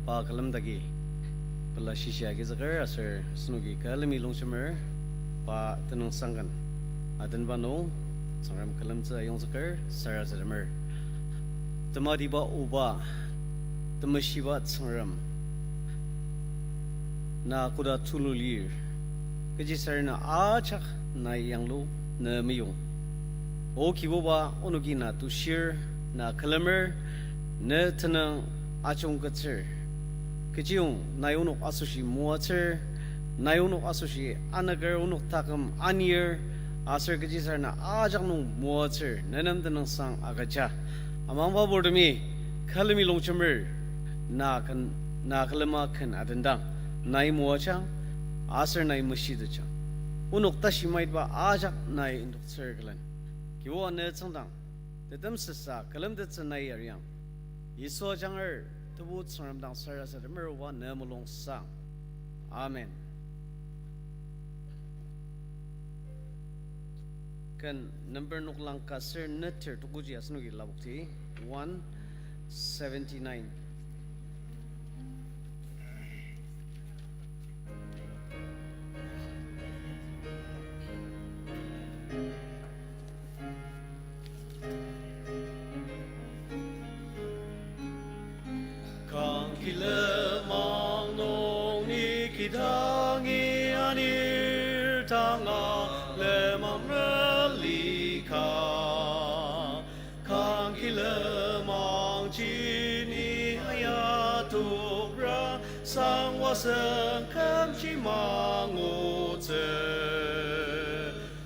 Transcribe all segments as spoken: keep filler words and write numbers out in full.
Pa külemdaki pela shishia agizüker aser senoki külemi longjemer pa tenüngsang ken atenba nung Tsüngrem külemtsü ayongzüker sarasademer. Tematiba Oba, temeshiba Tsüngrem, na koda tulu lir, kechi sarena ajak nai yanglu ne meyong. O Kibuba, onoki na tushir, na külemer, ne tenüng ajungketsür. Kechiyong nai onok asoshi moatsür, nai onok asoshi anüker, onok taküm anir, aser kechi sarena ajak nung moatsür, nenem tenüngsang agüja. Amangba purtemi, külemi longjemer, na ken, na külema ken atendang, nai moajang, aser nai meshitetjang. Onok tashi maitba ajak nai indoktsür külen, Kibuba ne tsüngdang tetem sasa külemtettsü nai ariang. Yisu ajanger Tebu Tsüngrem dang sarasademer oba ne mulungsang. Amen. Ken number noklang ka ser neter tukuji asenoki lapokti, one seventy-nine. Kang ki lenmang nung ni kidangi anir tanga lenmang melika. Kang ki lenmang ji ni ayatokra sangwa sengkemji mangutsü.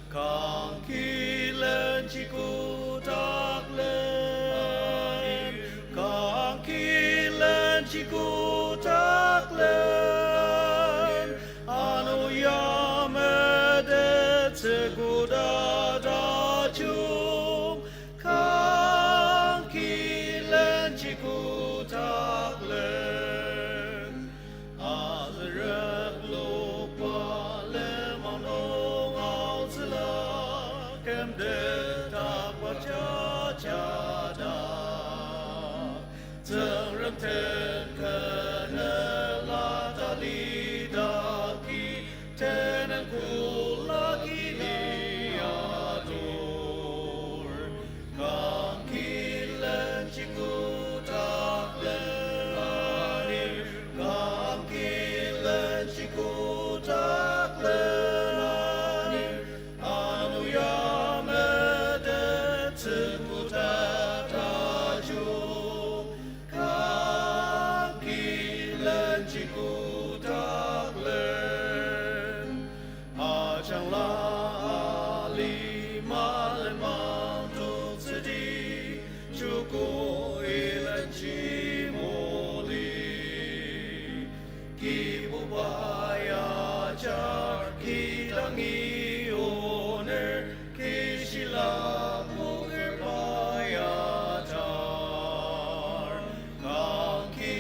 Kang ki lenji kotak len, kang ki lenji kotak len, ano ya metettsü koda tajung. Kang ki lenji kotak len, azürep lokba lenmang nung aotsüla, kümtetakba jajada. Tsüngrem den kenela talidaki, tenang kulaki ni atur. Kang ki lenji kotak len anir, kang ki lenji kotak len anir, ano ya metettsü koda tajung. Kang ki lenji kotak len, ajangla alima lenmang toktsüdi, joko ilenji moli. Kibuba ya ajar kidangi oner, kishila puker pa ya ajar. Kang ki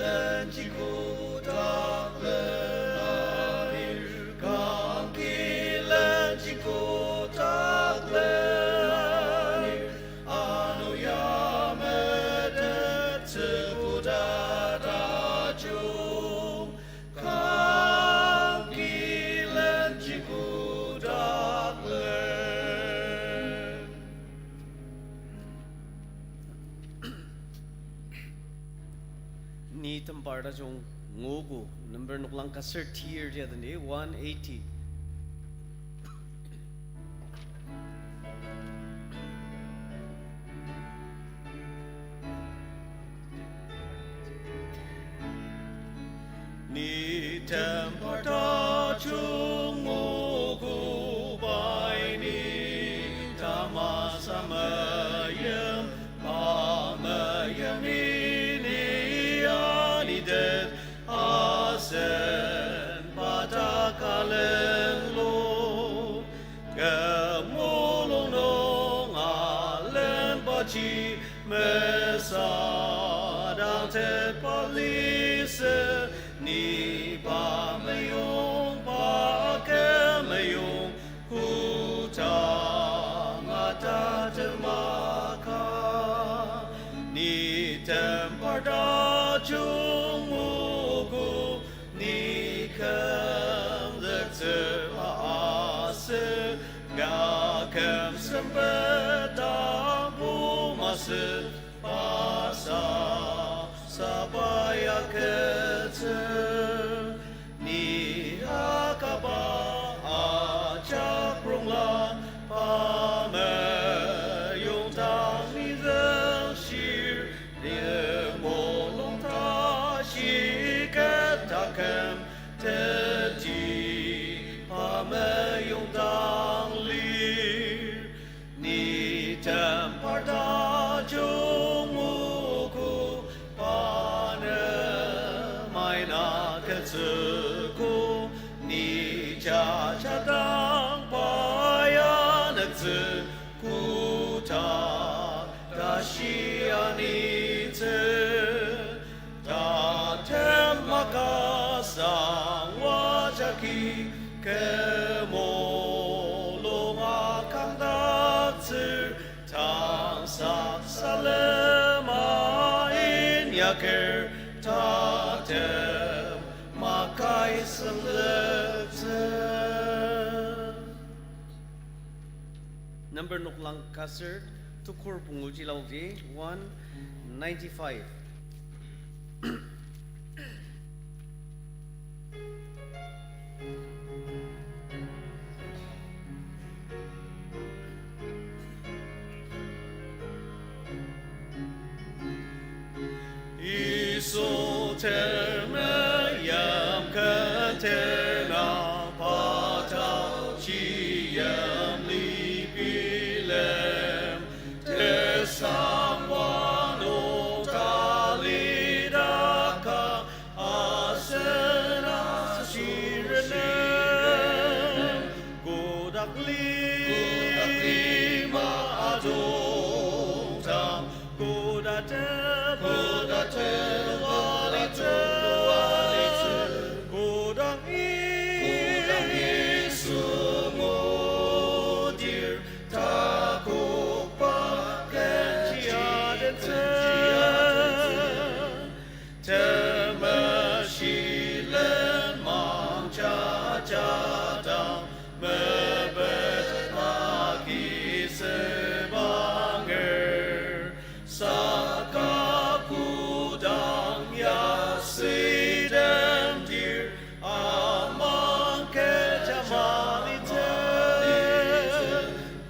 lenji kotak len anir, kang ki lenji kotak len anir, ano ya metettsü koda tajung. Kang ki lenji kotak len. Ni tembar tajung nguogo, number noklang ka ser tir dia den, one eighty. Ni tembar tajung nguogo pai ni tamasa meim, pa meim ni ni anitet asen pa takalen lo. Kü mulung nung alenbaji mesadang tetba lisü, ni pa meyong agütsür. Ni akaba ajak rongla pa meyongdang ni züngshir, ni mulung tashi ket taküm teti pa meyongdang lir. Ni tembar tajung ogo pa nem aina agütsüogo, ni jajadang pa ya nüktsü koda tashi anitsü. Tatem makasang wa jagi kü mulung akangdaktsür, tangsak salema inyaker tatem makai senzüktsü. Number noklang ka aser tukur pungu ji laoji, one ninety-five. Yisu temeyim kentena pa taochi yimli bilem, tesang wano talidaka asen ashirenem, kodak li, kodak lima adongdang, koda te, koda te walitsü, walitsü, kodang Yisu ngudir takokba kenji adentsü. Temeshi lenmang jajadang mepet agi sebanger, saka kodang ya süitemdir amang kecha malitsü.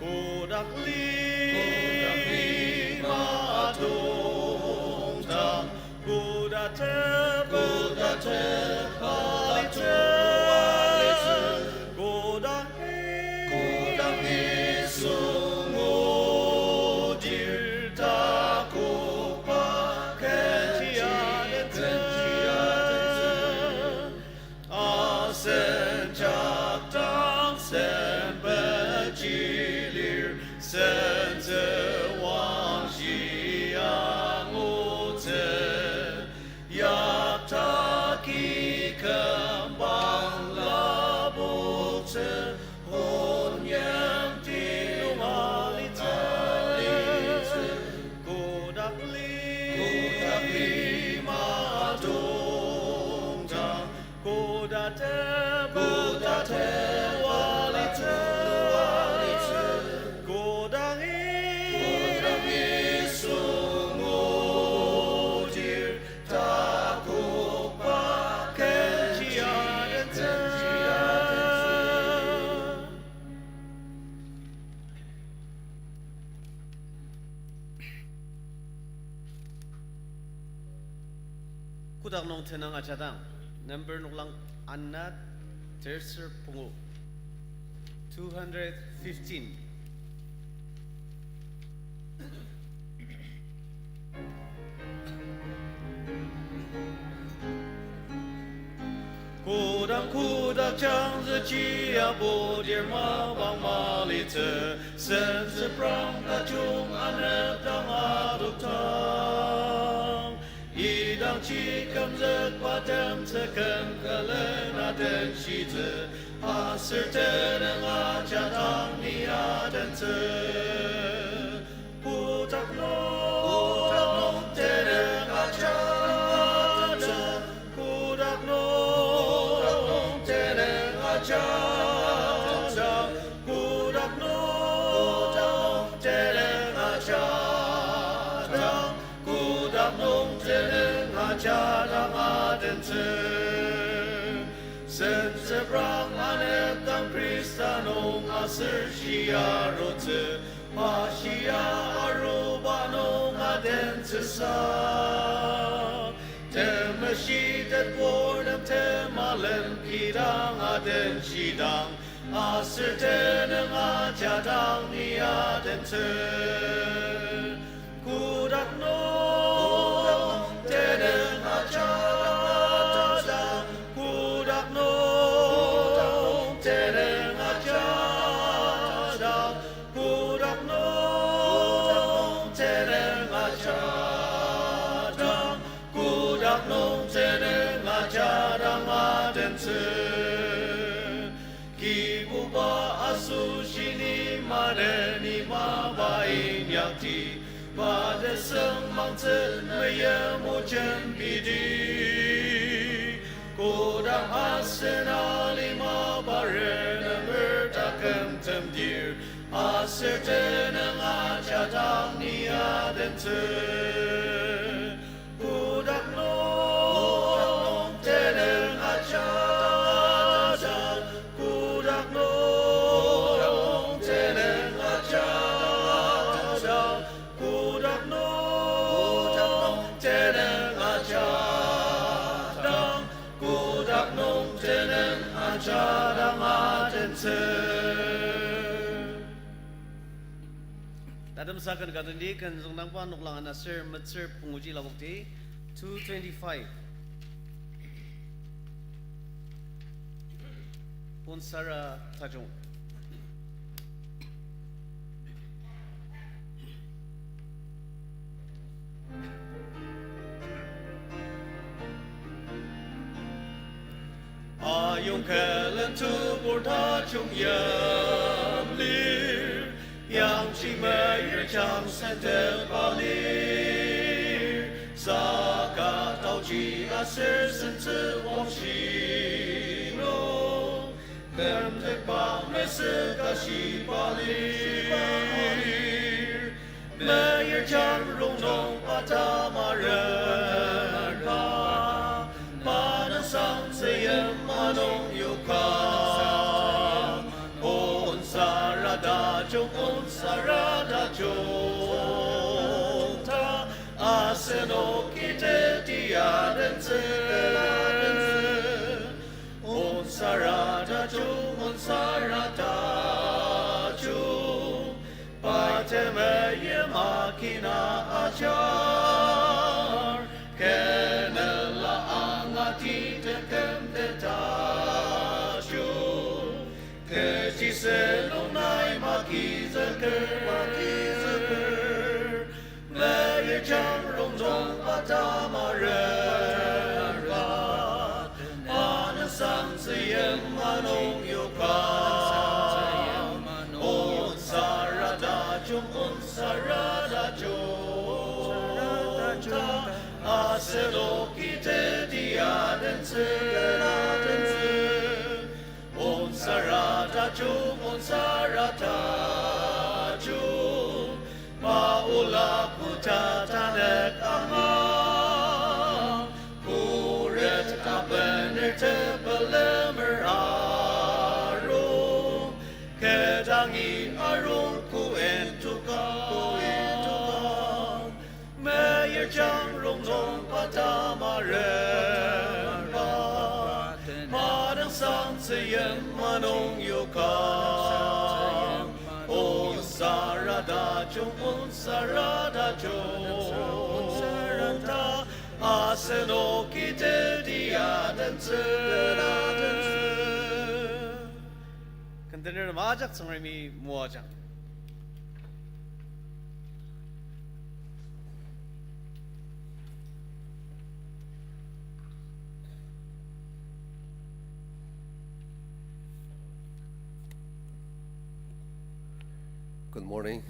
Kodak li, kodak lima adongdang, koda te, koda te walitsü, walitsü, kodang, kodang Yisu ngudir takokba kenji adentsü. Asen jakdang sempetji lir, sentsü wangshi angutsü. Yaktaki kümbang lapoktsü, onyang tinung alitsü, kodak li, kodak lima adongdang, koda te, koda te walitsü, walitsü, kodang, kodang Yisu ngudir takokba kenji adentsü. Kodak nung tenüng ajadang, number noklang ana terser pungu, two hundred fifteen. Kodang kodak jangzüji abodir mapang malitsü, sentsüprang tajung anepdang adokdang, idangji kümzükba temtsü küm külena denshitsü, aser tenüng ajadang ni adentsü. Kodak nung, kodak nung tenüng ajadang, kodak nung tenüng ajadang, kodak nung tenüng ajadang, kodak nung tenüng ajadang. dang adentsü. Sentsüprang anepdang Khrista nung aser shia arutsü, pa shia aruba nung adentsüsa. Temeshi tetpur nem temalen kidang adenshidang, aser tenüng ajadang ni adentsü. Kotak nung tenüng ajadang, kotak nung tenüng ajadang, kotak nung tenüng ajadang, kotak nung tenüng ajadang adentsü. Kibuba asoshi ni maneni mapa inyakti, pa tesem mangtsü meim mojen pidi. Kotak asen alima pa renemer taküm temdir, aser tenüng ajadang ni adentsü. Kotak nung tenüng ajadang, kotak nung tenüng ajadang, kotak nung tenüng ajadang, kotak nung tenüng ajadang adentsü. Tatem saken ka tendi ken züngdangba noklang ana ser metsür punguji lapokti, two twenty-five. Onsara tajung. Ayong külen tebur tajung yimlir, yangji meyir jang sentepa lir, saka taoji aser sentsü wangshi nung, kümtekba mesüka shiba lir. Meyir jang rongnungba tamarenba, pa nüngsangtsü yima nung yokang. Onsara tajung, onsara tajung ta, asenoki teti adentsü. Onsara tajung, onsara tajung, pa temeim akina ajar, kenela angati teküm tetajung, kechi sü nung nai makizüker, makizüker. Meyir jang rongnungba tamarenba, pa nüngsangtsü yima nung yokang. Onsara tajung, onsara tajung ta, asenoki teti adentsü. Onsara tajung, onsara tajung, pa ola kota tanük ama, khuret abener tepelemer arung, kü dangi arung koen tokang, koen tokang. Meyir jang rongnungba tamarenba, pa nüngsangtsü yima nung yokang. Onsara tajung, onsara tajung ta, asenoki teti adentsü. Ken tenertem ajak Tsüngremi moajang. Good morning.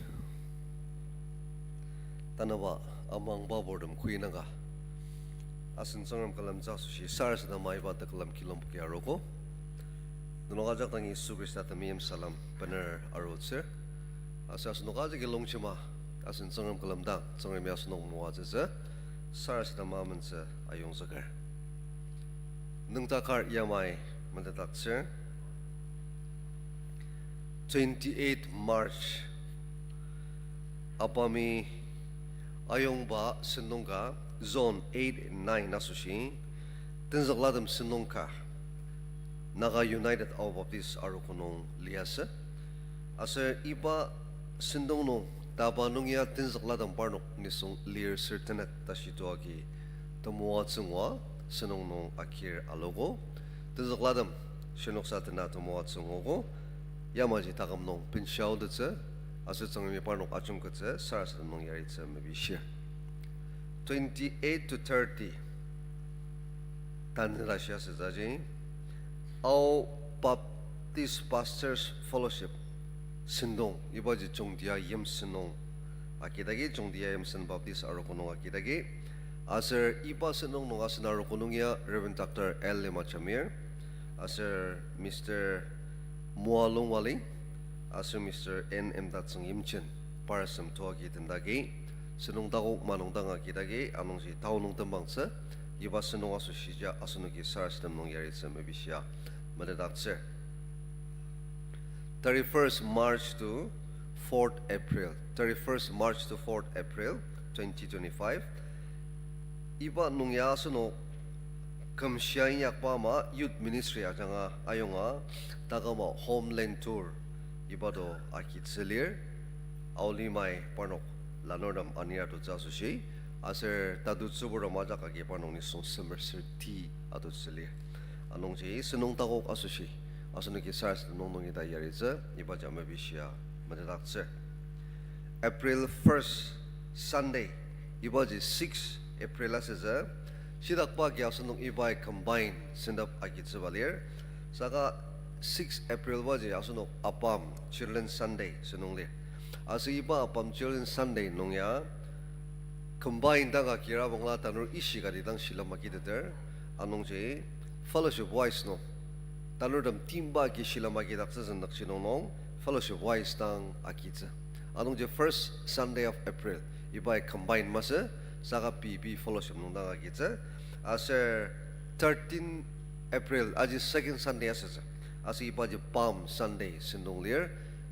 Tanaba amangba purtem kuinaka. Asen Tsüngrem külemtsü asoshi sarasadema iba tekülem kilongboki arogo. Nenok ajak dangi Yisu Khrista temeim salem bener arutsür. Aser asenok ajaki longjema asen Tsüngrem külemdang Tsüngremi asenok moatsütsü. sarasadema amentsü ayongzüker. Nüngdakar yamai metetdaktsür. Twenty-eight March, ABAM-i ayongba sentong ka, zone eight, nine asoshi, tenzüklatem sentong ka, Naga United Ao Baptist Arogo nung liasü. Aser iba sentong nung taba nung ya tenzüklatem parnok nisung lir ser tenet tashi toagi temoatsü ngua sentong nung akir aluogo. Tenzüklatem shinoksa tena temoatsü nguogo. Yamaji taküm nung benshautettsü, aser Tsüngremi parnok ajungkettsü sarasadem nung yaritsü mepishir. Twenty-eight to thirty, tanü tashi asütsüji, Ao Baptist Pastors Fellowship sentong, ibaji Jungtia Yimsen nung akidagi, Jungtia Yimsen Baptist Arogo nung akidagi. Aser iba sentong nung asen arogo nung ya Reverend Doctor L Lima Jamir, aser Mister Moa Longwali, aser Mister N M Tatsüng Yimchen, par asem toagi tendagi, sentong takok manung dang akidagi, anungji tao nung tembangtsü, iba sentong asoshija asenoki sarasadem nung yaritsü mepishia metetdaktsür. Thirty-first March to fourth April, thirty-first March to fourth April twenty twenty-five. Iba nung ya asenok kümshia inyakba ama youth ministry ajanga ayonga taküma Homeland Tour iba to agitsü lir. Aolimai parnok lanurtem anir atutsü asoshi, aser tatu tsüburtem ajak agi parnok nisung semer serti atutsü lir. Anungji sentong takok asoshi asenoki sarasadem nung nungi ta yaritsü, ibaji mepishia metetdaktsür. April first Sunday, ibaji six April asütsü. Shidakba agi asenok ibai combine sentep agitsüba lir. Saka six April baji asenok ABAM Children's Sunday sentong lir. Aser iba ABAM Children's Sunday nung ya combine dang akira bangla tanur ishi kati dang shilem agiteter. Anungji fellowship wise nung, tanurtem timba agi shilem agidaktsü zündakji nung nung fellowship wise dang agitsü. Anungji first Sunday of April, ibai combine masü, saka pei pei fellowship nung dang agitsü. Aser thirteen April, aji second Sunday asütsü. Aser ibaji Palm Sunday sentong lir,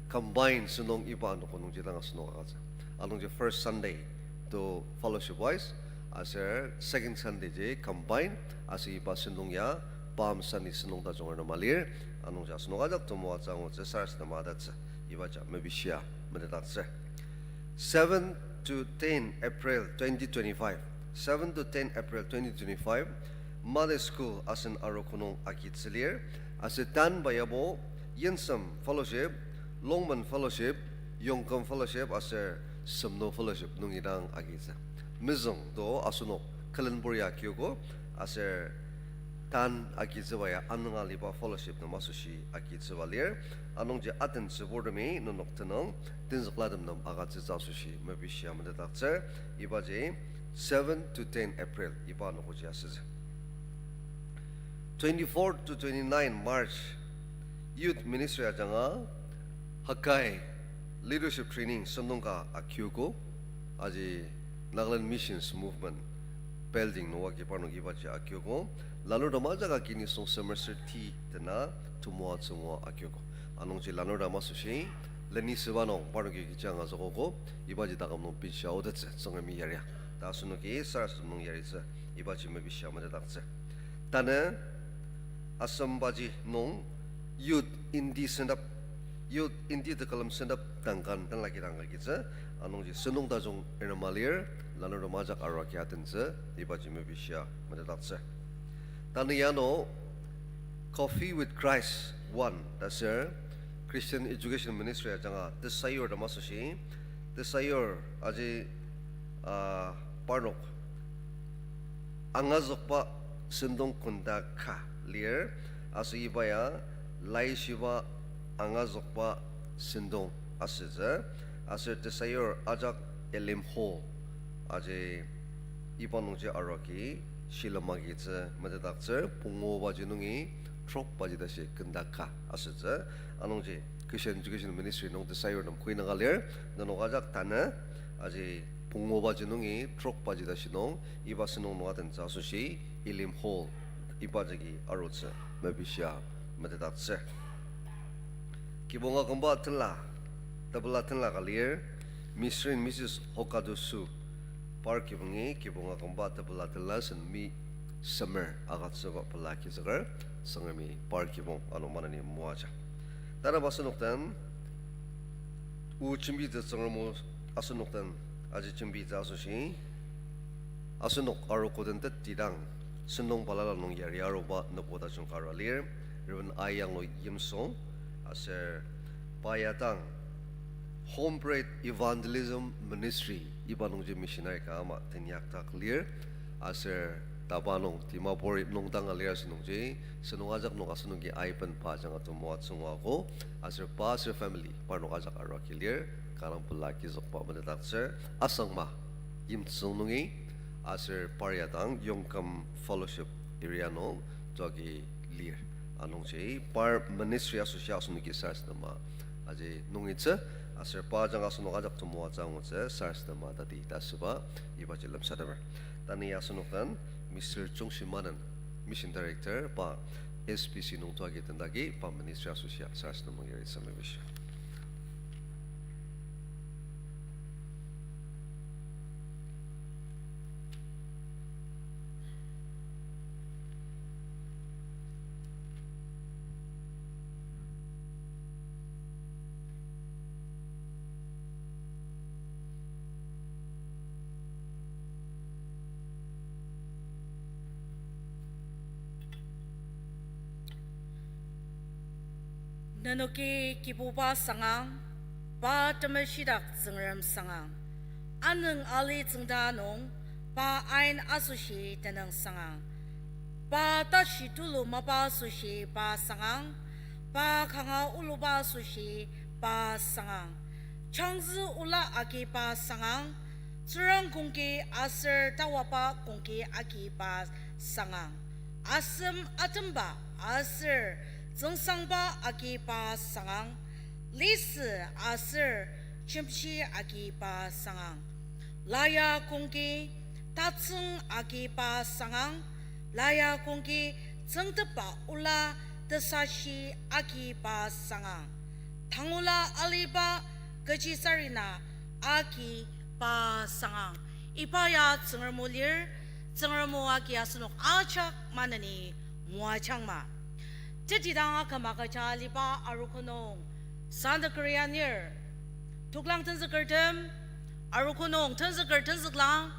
combine sentong iba anogo nungji dang asenok agütsü. Anungji first Sunday to fellowship wise, aser second Sunday ji combine, aser iba sentong ya Palm Sunday sentong tajung arnema lir, anungji asenok ajak temoatsü angutsü sarasadema atettsü, ibaji mepishia metetdaktsür. Seven to ten April twenty twenty-five, seven to ten April twenty twenty-five, Mother School asen arogo nung agitsü lir, aser tanba yabo Yensem Fellowship, Longmen Fellowship, Yongkem Fellowship aser Semno Fellowship nungi dang agitsü. Mezüng to asenok külenbur ya akiogo, aser tan agitsüba ya anünga aliba fellowship nem asoshi agitsüba lir. Anungji atentsüburtemi nenok tenüng tenzüklatem nem agütsütsü asoshi mepishia metetdaktsür. Ibaji seven to ten April iba anogoji asütsü. Twenty-four to twenty-nine March, Youth Ministry ajanga Hakai Leadership Training sentong ka akiogo, aji Nagaland Missions Movement building nung agi parnok ibaji akiogo, lanurtem ajak agi nisung semer serti tena temoatsü ngua akiogo. Anungji lanurtem asoshi, leni süba nung parnoki kechi angazükogo, ibaji taküm nung benshia aotettsü Tsüngremi yaria. Ta asenoki sarasadem nung yaritsü, ibaji mepishia metetdaktsür. Tanü Asembaji nung youth indi sentep, youth indi tekülem sentep tangkan tenlaki dang agitsü, anungji sentong tajung arnema lir, lanurtem ajak arua agi atentsü, ibaji mepishia metetdaktsür. Tanü yano Coffee with Christ one ta ser Christian Education Ministry ajanga tesayur tem asoshi, tesayur aji, ah, parnok angazükba sentong kunda ka lir, aser iba ya laishiba angazükba sentong asütsü, aser tesayur ajak Elim Hall aji iba nungji arua agi shilem agitsü metetdaktsür, pungu baji nungi trok baji tashi kunda ka asütsü. Anungji Christian Education Ministry nung tesayur tem koinaka lir, nenok ajak tanü aji pungubaji nungi trokbaji tashi nung, iba sentong nung adentsü asoshi, Elim Hall, iba jagi arutsü mepishia metetdaktsür. Kibong akümba tenla, tepela tenla ka lir, Mister and Missus Hokado Su, par kibongi kibong akümba tepela tenla sen mi semer agütsüba pela agizüker, Tsüngremi par kibong ano maneni moaja. Tanü asenok den, o jembitsü Tsüngrem o asenok den aji jembitsü asoshi, asenok arogo den tetidang, sentong balala nung yari aruba nübo tajung kar lir, Reverend Ayanglu Yimsung, aser pa ya dang Home Bread Evangelism Ministry, iba nungji missionary ka ama tenyakdak lir, aser taba nung Dimapur nung dang alir asünungji, sentong ajak nung asenoki aiben pa ajanga temoatsü ngua ko, aser pa aser family parnok ajak arua ki lir, kanga pela agizükba metetdaktsür, asangma Yimtsüng nungi, aser par ya dang Yongkam Fellowship area nung tuagi lir. Anungji par ministry asoshi asenoki sarasadema aji nungitsü, aser pa ajanga asenok ajak temoatsü angutsü sarasadema tati ta asüba ibaji lemsateper. Tanü asenok den Mister Chungshi Manen, Mission Director, pa S B C nung tuagi tendagi pa ministry asoshi sarasadema yari sami bishi. Nenoki Kibuba sangang, pa temeshidak Tsüngrem sangang. Anüng ali tsüngda nung, pa ain asoshi tenüng sangang. Pa tashi tulu mapa asoshi pa sangang, pa kanga oluba asoshi pa sangang. Changzü ola agi pa sangang, tsürang kongki aser tawaba kongki agi pa sangang. Asem atemba aser tsüngsangba agi pa sangang, lisü aser chimshi agi pa sangang. Laya kongki tatsüng agi pa sangang, laya kongki tsüngtepba ola tesashi agi pa sangang. Tangula aliba kechisarena agi pa sangang. Iba ya Tsüngrem o lir, Tsüngrem o agi asenok ajak maneni moajangma. Tetidang aküm agüja aliba arogo nung sanü kerianir, toklang tenzükertem, arogo nung tenzüker tenzüklang,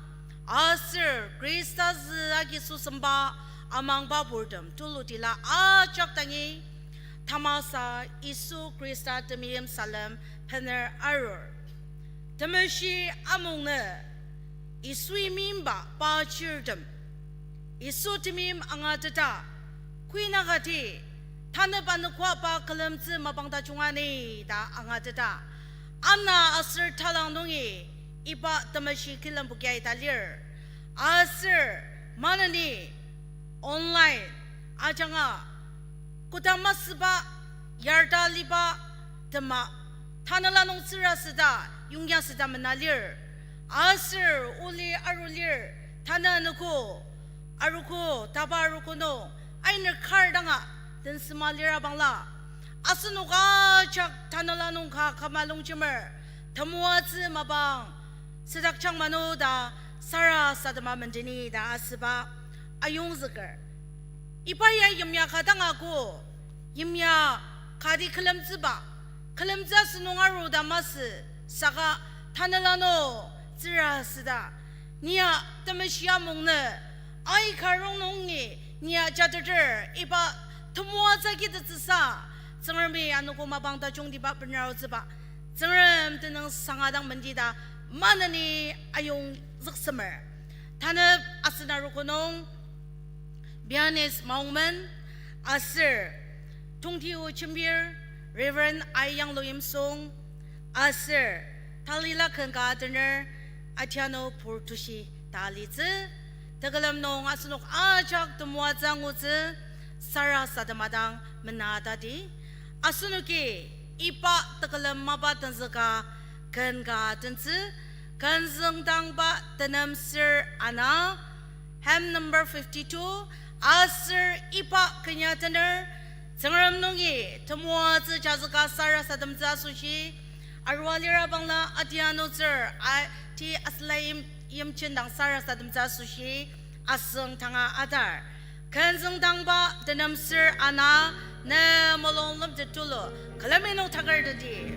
aser Khrista zü agi süsemba amangba purtem tulutila ajak dangi, tamasa Yisu Khrista temeim salem bener arur. Temeshi amungnü Yisui meimba pa chirtem, Yisu temeim angateta, kuinakati, tanep anogo pa külemtsü mapang tajung ani ta angateta, ana aser talang nungi iba temeshi kilembukia ita lir. Aser maneni online ajanga koda masüba yarta liba tema tanela nung tsürasüta yongyasüta mena lir. Aser oli aru lir, tanü anogo arogo, taba arogo nung ainer kar danga tensema lira bangla, asenok ajak tanela nung ka küma longjemer temoatsü mapang südakjang mano ta sarasadema mendeni ta asüba ayongzüker. Iba ya yimya ka dang ako, yimya kati külemtsüba, külemtsü asünung aru ta masü, saka tanela nung tsürasüta, nia temeshi amungnü aika rongnungi nia jateter iba temoatsü kitettsüsa, Tsüngremi anogo mapang tajungtiba bener aotsüba, Tsüngrem tenüng sanga dang mendita maneni ayongzüksemer. Tanep asen arogo nung pianist Maongmen, aser tongti o jembir Reverend Aiyanglu Yimsung, aser talila ken ka atener Atiano Purtushi ta alitsü. Tekülem nung asenok ajak temoatsü angutsü sarasadema dang menatadi. Asenoki iba tekülem mapa tenzüka ken ka atentsü, Künzüngdangba tenem ser ana, hymn number fifty-two, aser iba kenya tener, Tsüngrem nungi temoatsü jazüka sarasademtsü asoshi, arua lira bangla atianutsür, a, ti asüla yim, yimjendang sarasademtsü asoshi, asüng tanga atar. Künzüngdangba tenem ser ana, ne mulung lemtet tulu, külemi nung takarteti.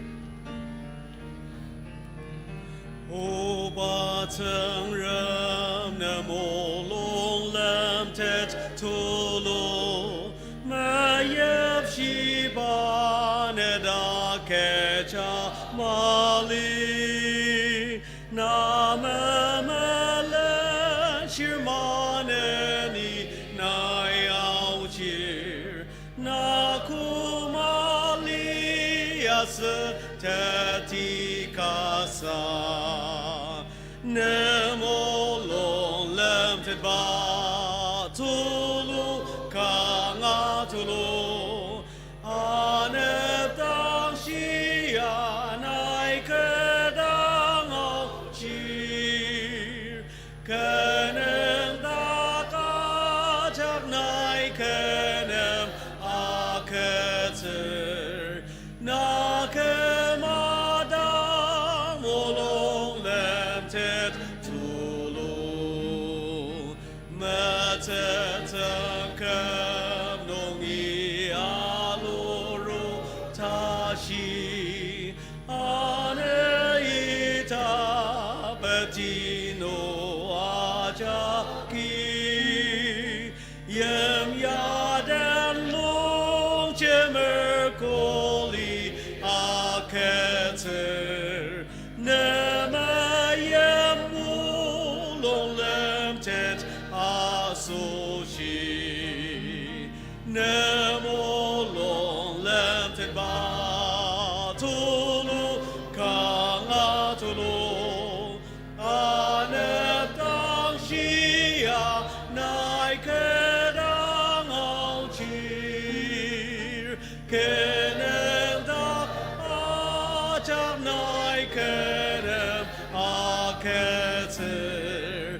Oba Tsüngrem, ne mulung lemtet tulu, meyipshiba ne dak kecha mali. Na memelen shir maneni nai aochir, na kü mali asü teti kasa. Ne mulung lemtetba tulu, kanga tulu, anepdang shia nai kü dang aochir, kü nem dak ajak nai kü nem agütsür, na kü madang mulung lemtet tulu. Metsütsü küm nungi aluru tashi, ane ita petinu ajaki. Yimya den longjemer kuli agütsür, ne meim mulung lemtet asoshi. Ne mulung lemtetba tulu, kanga tulu, anepdang shia nai kü dang aochir, kü nem dak ajak nai kü nem agütsür,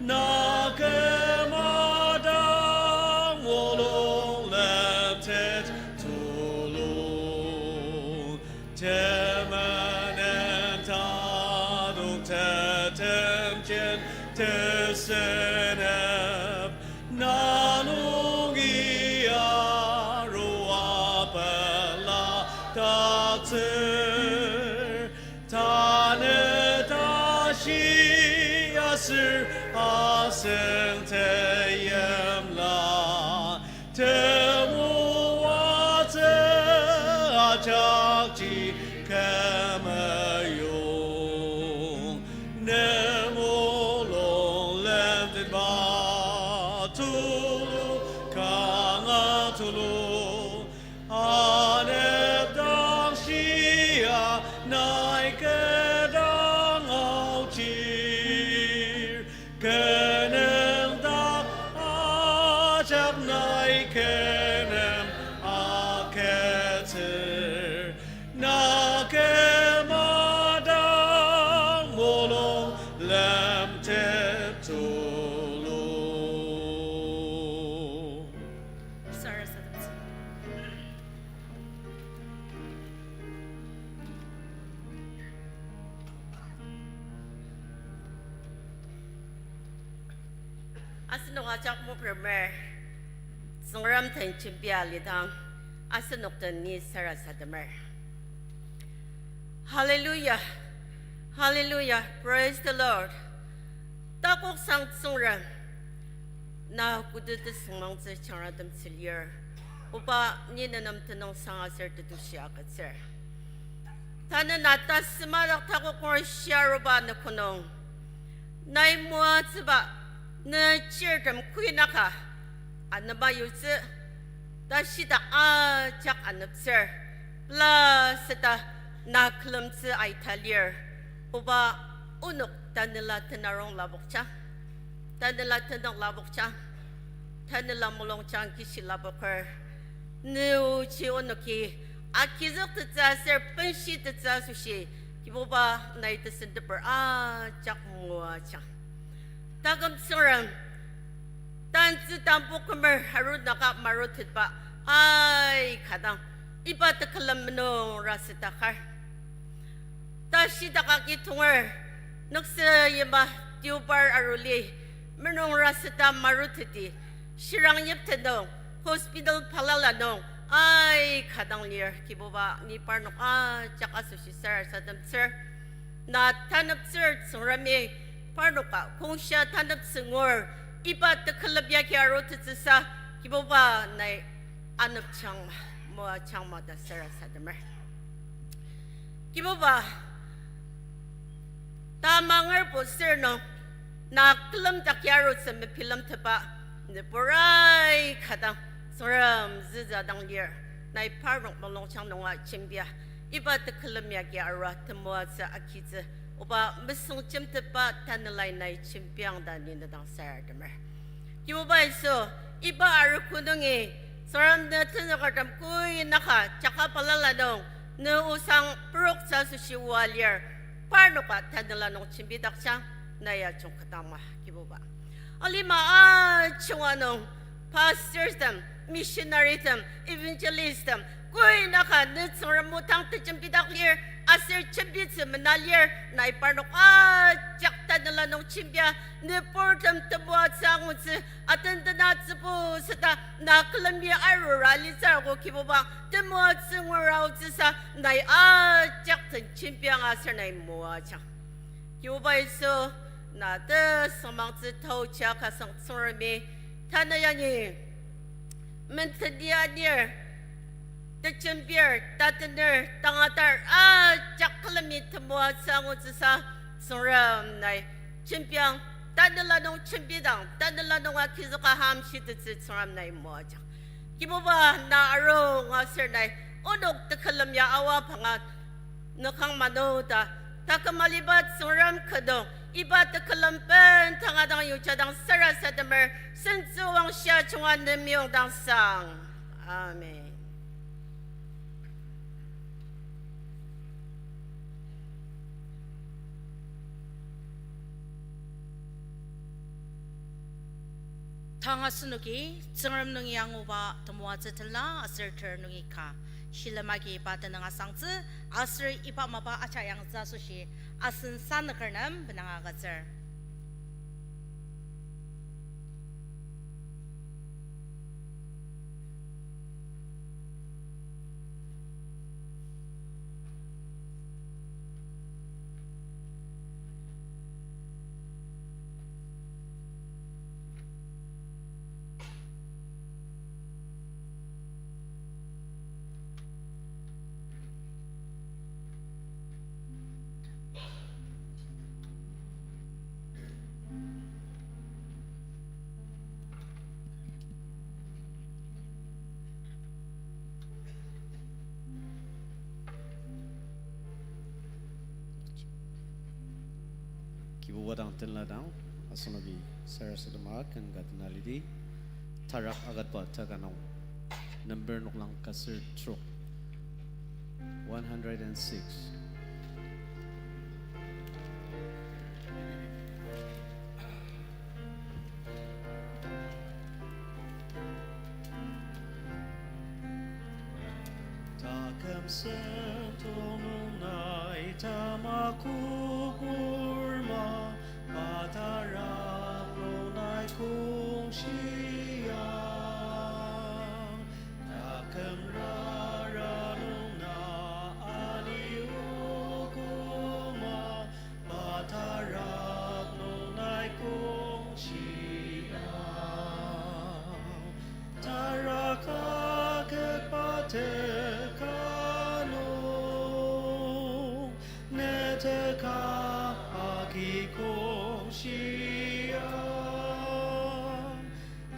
na kü madang mulung lemtet tulu. Temenen tadok tetemjen tesenep, na nungi arua peladaktsür. Tanü tashi aser asüng teimla, temoatsü ajakji kü meyong. Ne mulung lemtetba tulu, kanga tulu, anepdang shia nai kü dang aochir, kü nem dak ajak nai kü nem agütsür, na kü madang mulung lemtet tulu. Sarasademtsü. Asenok ajak mokremer, Tsüngrem den jembia alidang, asenok den ni sarasademer. Hallelujah. Hallelujah. Praise the Lord. Takoksang Tsüngrem, na koda tesüngmangtsü jangratemtsü lir. Oba, ni nenem tenüngsang aser tetushi agütsür. Tanü na tasümadak takok ngur shia aruba nükünung, nai moatsüba, ne chirtem kuinaka anema yutsü, tashidak ajak aneptsür, pela seta na külemtsü aita lir. Oba, onok tanela tenarong lapokjang. Tanela tenük lapokjang, tanela mulungjang kishi lapoker. Ni oji onoki agizüktettsü aser benshitettsü asoshi, Kibuba, nai tesenteper ajak moajang. Taküm Tsüngrem, tantsü tampok kümer arunaka marutetba aika dang, iba tekülem menung raseta kar. Tashi takaki tonger, nükse yima deobar aruli, menung raseta maruteti, shirang yipten nung, hospital balala nung, aika dang lir, Kibuba, ni parnok ajak asoshi sarasademtsür. Na taneptsür Tsüngremi, parnoka kongshia taneptsü ngur, iba tekülem yagi arutettsüsa, Kibuba, nai anepjangma, moajangma ta sarasademer. Kibuba, tamangerbo sür nung, na külemdak ya arutsü mebilemtepba, nübur aika dang, Tsüngrem züza dang lir, nai parnok mulungjang nunga jembia, iba tekülem yagi arua temoatsü agitsü, oba mesüng jemtepba tanelai nai jembiang ta ni ne dang sarademer. Kibuba Yisu, iba arogo nungi, Tsüngrem ne tenzükertem koi naka jaka balala nung, ne osang proktsü asoshi oa lir, parnoka tanela nung jembidakjang, na ya jungketangma, Kibuba. Alima ajunga nung, pastortem, missionarytem, evangelisttem, koi naka ne Tsüngrem o dang tejembidak lir, aser jembitsü mena lir, nai parnok ajak tanela nung jembia, nüburtem temoatsü angutsü, atendena tsübu süta, na külemi arura alitsü arogo Kibuba, temoatsü ngura aotsüsa, nai ajak den jembiang aser nai moajang. Kibuba Yisu, na tesüngmangtsü taochi akasang Tsüngremi, tanü yangi menteni anir, tejembir, tatener, tangatar, ajak külemi temoatsü angutsüsa, Tsüngrem nai jembiang, tanela nung jembidang, tanela nunga kizüka hamshitettsü Tsüngrem nai moajang. Kibuba na arung aser nai, onok tekülem ya awa panga, nükang mano ta, taküm aliba Tsüngrem kü nung, iba tekülem bendanga dang yujadang sarasademer, sentsü wangshia junga nemyong dang sang. Amen. Tang asenoki Tsüngrem nungi anguba temoatsü tenla aser ter nungi ka. Shilem agi iba tenüng asangtsü aser iba mapa ajak yangtsü asoshi asen sanüker nem benang agütsür. Kibuba dang tenla dang, asenoki sarasadema ken ka tena lidi, tarak aketba ta ka nung, number noklang ka ser trok, one hundred and six. Taküm sentong nung nai tamakokorma, pa tarak nung nai kongshiang. Taküm rara nung na aliogo ma, pa tarak nung nai kongshiang. Tarak aketba teka nung, ne teka agi kongshiang.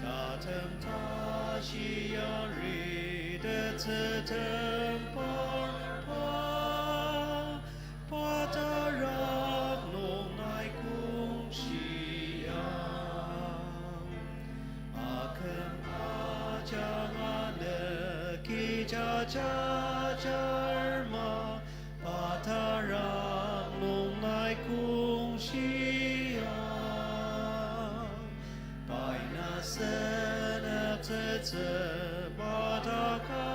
Tatem tashi yari tetsütem parpa, pa tarak nung nai kongshiang. Aküm ajanga nüki jajajar ma, pa tarak Tsü pa ta ka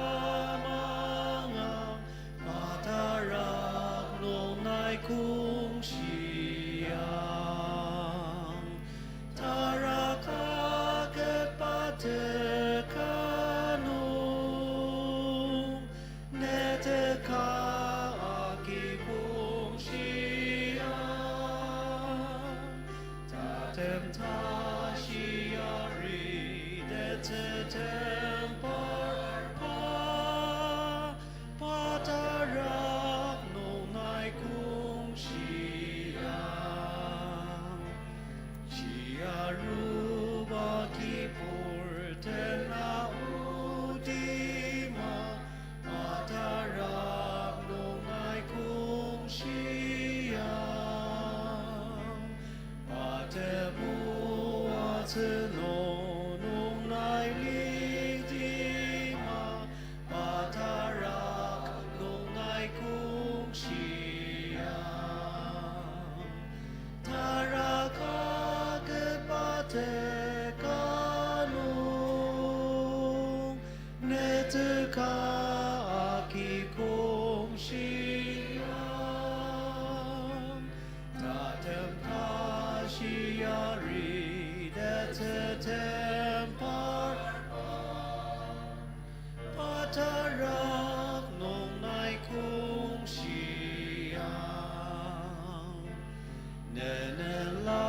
mangang, pa tarak nung nai kongshiang. Tarak aketba teka nung, ne teka agi kongshiang. Tatem tashi yari tetsü temparba, pa tarak nung nai kongshiang. Shia aruba kibur tena utima, pa tarak nung nai kongshiang. Pa temoatsü nung nai litima, pa tarak nung nai kongshiang. Tarak aketba teka nung, ne teka agi kongshiang. Tatem tashi yari tetsü temparba, pa tarak nung nai kongshiang. Nenen la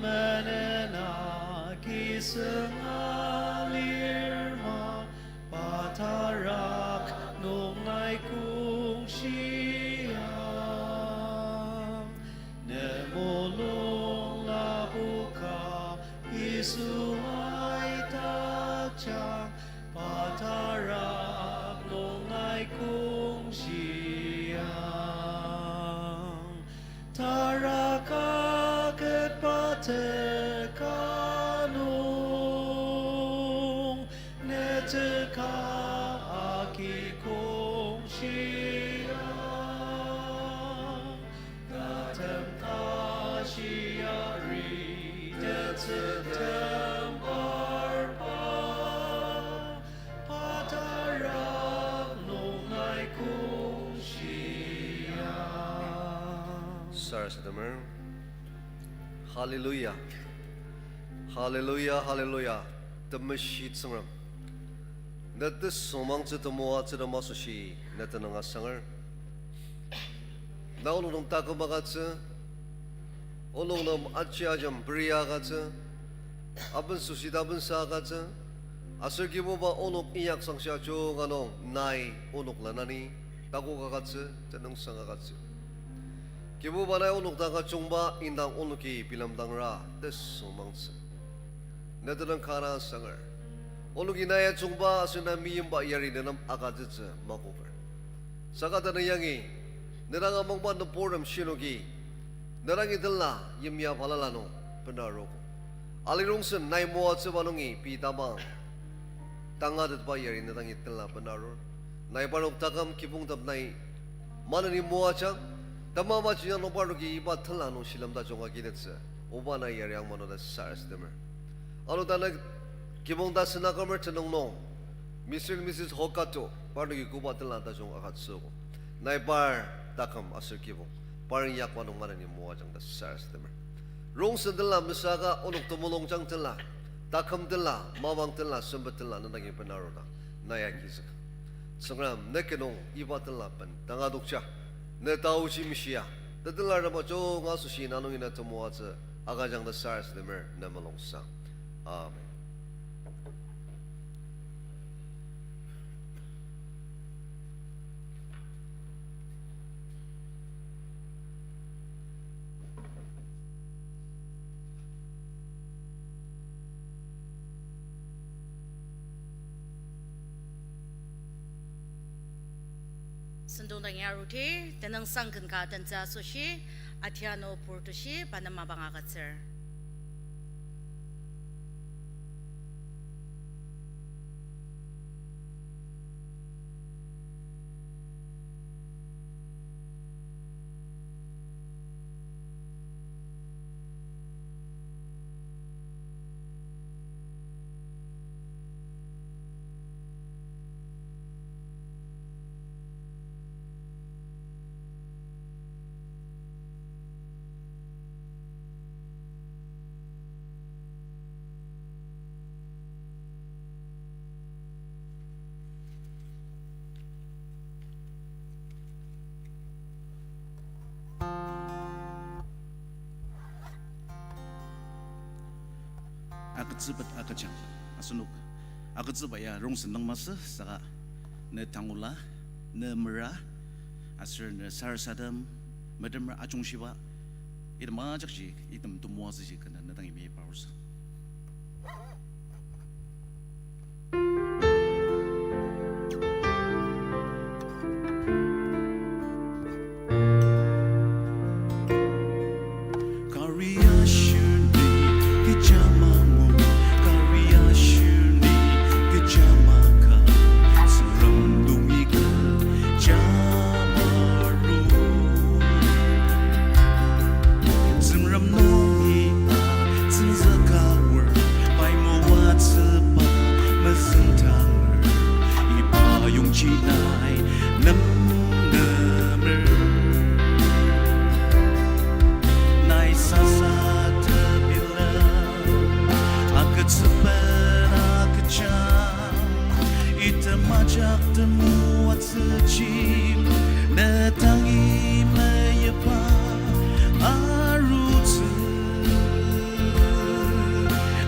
menen agi sünga lir ma, pa tarak nung nai kongshiang. Ne mulung lapoka Yisu aidakjang, pa tarak nung nai kongshiang. Tarak aketba teka nung, ne teka agi kongshiang. Tatem tashi yari tetsü temparba, pa tarak nung nai kongshiang. Sarasademer. Hallelujah. Hallelujah, hallelujah. Temeshi Tsüngrem, ne tesüngmangtsü temoatsü tem asoshi ne tenüng asanger. Na onok nem taküm agütsü, onok nem aji ajem peri agütsü, aben süsi ta aben sa agütsü, aser Kibuba onok inyak sangshia junga nung nai onok lenani takok agütsü, tenüngsang agütsü. Kibuba nai onok dang ajungba indang onoki bilemdangra tesüngmangtsü ne tenüng kanga asanger. Onoki nai ajungba aser nai meimba yari nenem agütsütsü makoker. Saka tanü yangi, ne dang amangba nüburtem shinoki, ne dangi tenla yimya balala nung bena arogo. Alirongsen nai moatsüba nungi pei tamang tangatetba yari ne dangi tenla bena arur. Nai parnok taküm kibongtem nai maneni moajang, tamaba jinja nung parnoki iba tenla nung shilem tajung agitettsü, oba nai yari ang mano ta sarasademer. Ano tanü kibong tasen akümer tenüng nung, Mister and Missus Hokato, parnoki koba tenla tajung agütsüogo. Nai par taküm aser kibong, par inyakba nung maneni moajang ta sarasademer. Rongsen tenla mesüaka onok temulungjang tenla, taküm tenla, mapang tenla, sempet tenla, ne dangi bena arudang, nai agizük. Tsüngrem, ne ki nung iba tenla ben tangadokja, ne taoji meshia, ne tenla rema junga asoshi na nungi na temoatsü agüjang ta sarasademer ne mulungsang. Amen. Sentong dangi aruti, tenüngsang ken ka tentsü asoshi, Atiano Purtushi, pa nem mapang agütsür. Agütsübet agüjang. Asenok agütsüba ya rongsen nung masü saka ne tangula, ne mera, aser ne sarasadem, metemer ajungshiba, item ajakji, item temoatsüji kena ne dangi meiparusa. Kari ashir ni kecha mangu, kari ashir ni kecha maka, Tsüngrem nungi kecha maru. Tsüngrem nungi a tsüngzüka aor, pai moatsüba mezüngdanger, iba yongji nai nemnemer. Nai sasa tebilem, agütsübet agüjang, item ajak temoatsüji, ne dangi meyipa arutsü.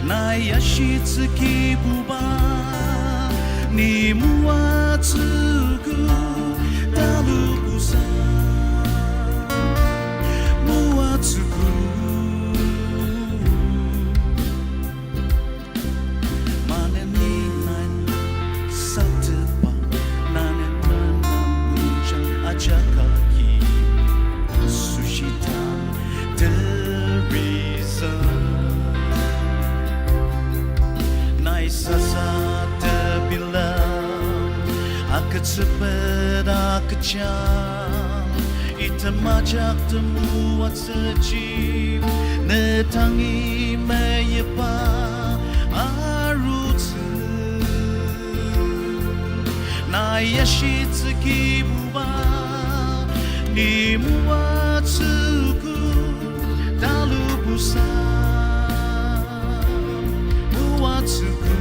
Nai ashitsü Kibuba, ni moatsüogo, talubusa moatsüogo. Maneni nai satepba, nanen manang mujang ajak agi, asoshi tang terisa. Nai sasa tebilem, agütsübet agüjang, item ajak temoatsüji, ne dangi meyipa arutsü. Nai ashitsü Kibuba, ni moatsüogo, talubusa moatsüogo.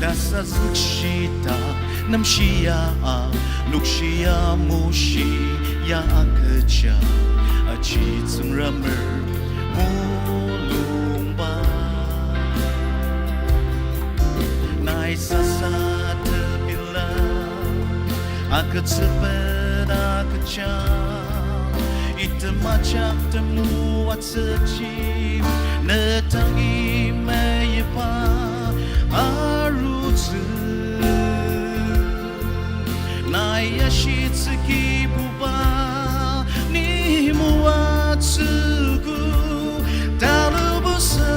Tasazükshita nemshia a, nükshia moshia agüja, aji Tsüngremer mulungba. Nai sasa tebilem, agütsübet agüjang, item ajak temoatsüji, ne dangi meyipa arutsü. Nai ashitsü Kibuba, ni moatsüogo, talubusa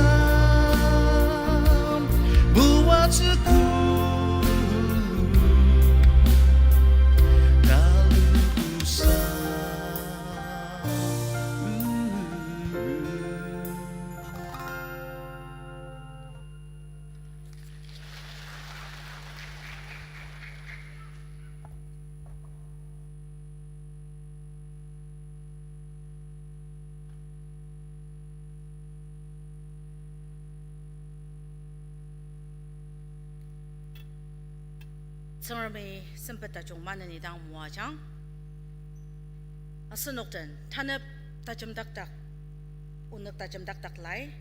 moatsüogo, talubusa. Tsüngremi sempet tajung maneni dang moajang. Asenok den tanep tajemdakdak, onük tajemdakdak lai.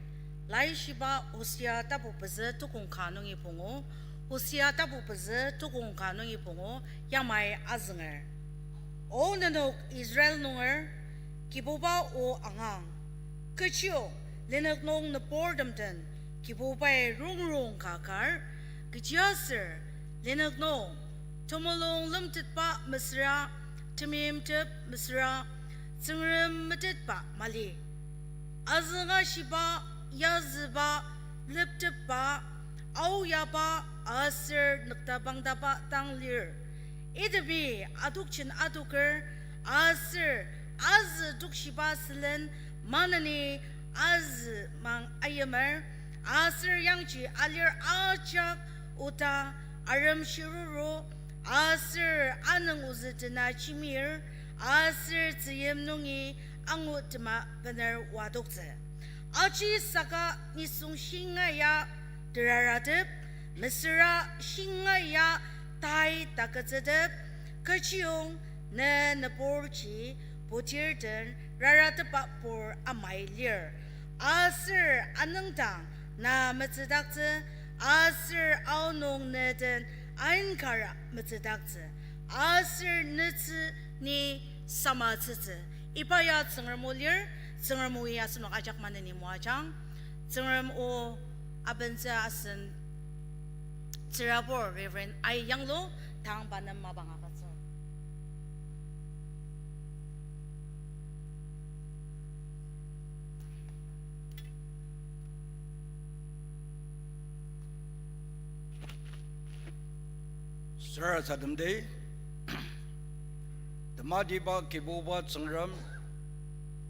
Laishiba Hosea tapu pezü tukong ka nungi pungu, Hosea tapu pezü tukong ka nungi pungu, yamai azünger. O nenok Israel nunger, Kibuba o angang. Kechiyong, lenük nung nübortem den, Kibubai rongrong ka kar, kechiaser, lenük nung, temulung lemtetba mesüra, temeimtep mesüra, Tsüngrem metetba mali. Azüngashiba, yazüba, leptepba, aoyaba, aser nüktabangtaba dang lir. Itemi adokjen adoker, aser azü tokshiba sülen maneni azü mang ayimer, aser yangji alir ajak oda arem shiruru, aser anüng ozü tena jimir, aser tzüyim nungi angu tema bener oadoktsü. Aji saka nisung shinga ya teraratep, mesüra shinga ya tai takütsütep, kechiyong ne nüborji putir den raratepba pur amai lir. Aser anüngdang na metsüdaktsü, aser aonung ne den ainkara metsüdaktsü, aser netsü ni samatsütsü. Iba ya Tsüngrem o lir, Tsüngrem o ya asenok ajak maneni moajang. Tsüngrem o abentsü asen tsürabur Reverend Ai Yanglu tang pa nem mapang agütsür. Sarasademdi. Tematiba Kibuba Tsüngrem,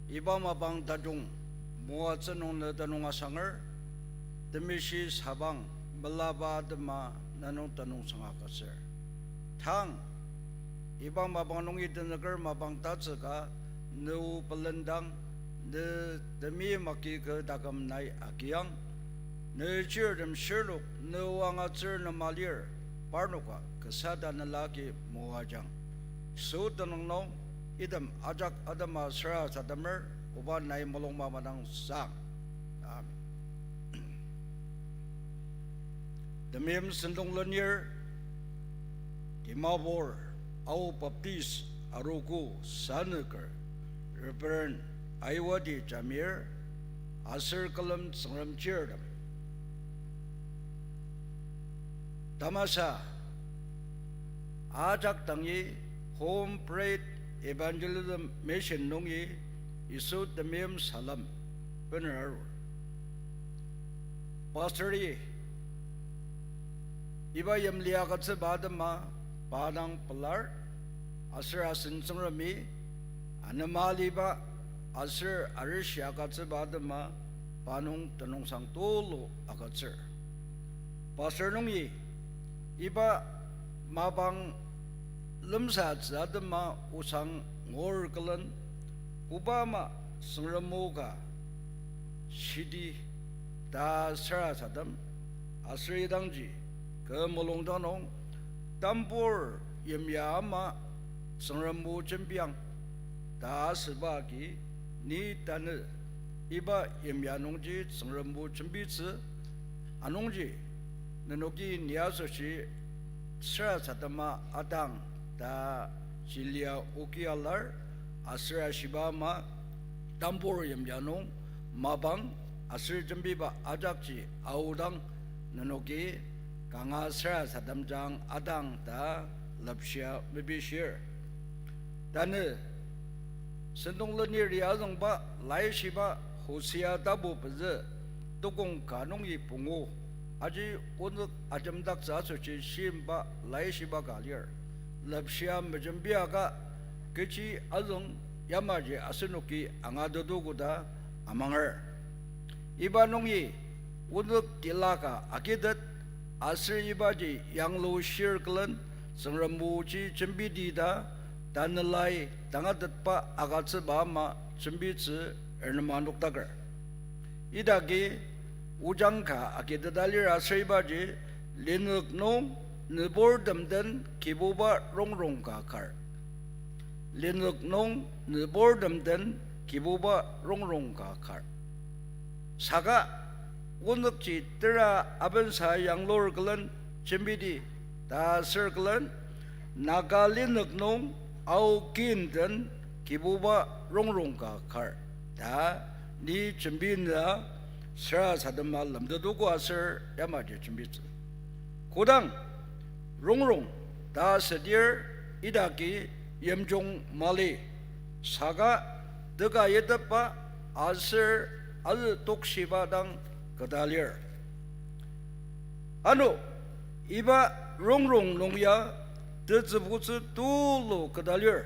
iba mapang tajung moatsü nung ne tenüng asanger, temeshi sabang melaba atema ne nung tenüngsang agütsür. Tang, iba mapang nungi tenüker mapang tatsüka, ne o pelendang, ne temeim agi kü taküm nai agiang, ne chirtem shirnok ne o angatsür nema lir, parnoka kasa tanela agi moajang. Yisu tenüng nung item ajak atema sarasademer, oba nai mulung mamadang sang. Amen. Temeim sentong lenir, Dimapur Ao Baptist Arogo sanüker Reverend Aiwati Jamir, aser külem Tsüngrem chirtem. Tamasa, ajak dangi Home Bread Evangelism Mission nungi Yisu temeim salem bener arur. Pastori, iba yimli agütsüba atema pa dang pelar, aser asen Tsüngremi anema aliba, aser arishi agütsüba atema pa nung tenüngsang tulu agütsür. Pastor nungi iba mapang lemsatsü atema osang ngur külen, koba ama Tsüngrem o ka shidi ta sarasadem, aser idangji kü mulungdang nung tambur yimya ama Tsüngrem o jembiang ta asüba agi ni tanü iba yimya nungji Tsüngrem o jembitsü. Anungji nenoki ni asoshi sarasadema atang ta jilia oki alar, aser ashiba ama tambur yimya nung mapang aser jembiba ajakji aodang nenoki kanga sarasademjang atang ta lepshia mepishir. Tanü sentong leniri azüngba laishiba Hosea tapu pezü tukong ka nungi pungu, aji onük ajemdaktsü asoshi shimba laishiba ka lir. Lepshia mejembiaka kechi azüng yamaji asenoki angatetuko ta amanger. Iba nungi onük tila ka agitet, aser ibaji yanglu shir külen Tsüngrem oji jembiti ta tanelai tangatetba agütsüba ama jembitsü ernema nokdaker. Idaki ojang ka agiteta lir aser ibaji linük nung nüburtem den Kibuba rongrong ka kar. Linük nung nüburtem den Kibuba rongrong ka kar. Saka onükji tera abensa yanglur külen jembiti ta aser külen, Naga linük nung Ao kin den Kibuba rongrong ka kar ta ni jembi na sarasadema lemtetoko aser yamaji jembitsü. Kodang rongrong ta asüdir idaki yimjung mali, saka teka yitepba aser azü tokshiba dang keta lir. Ano, iba rongrong nung ya tetsübutsü tulu keta lir.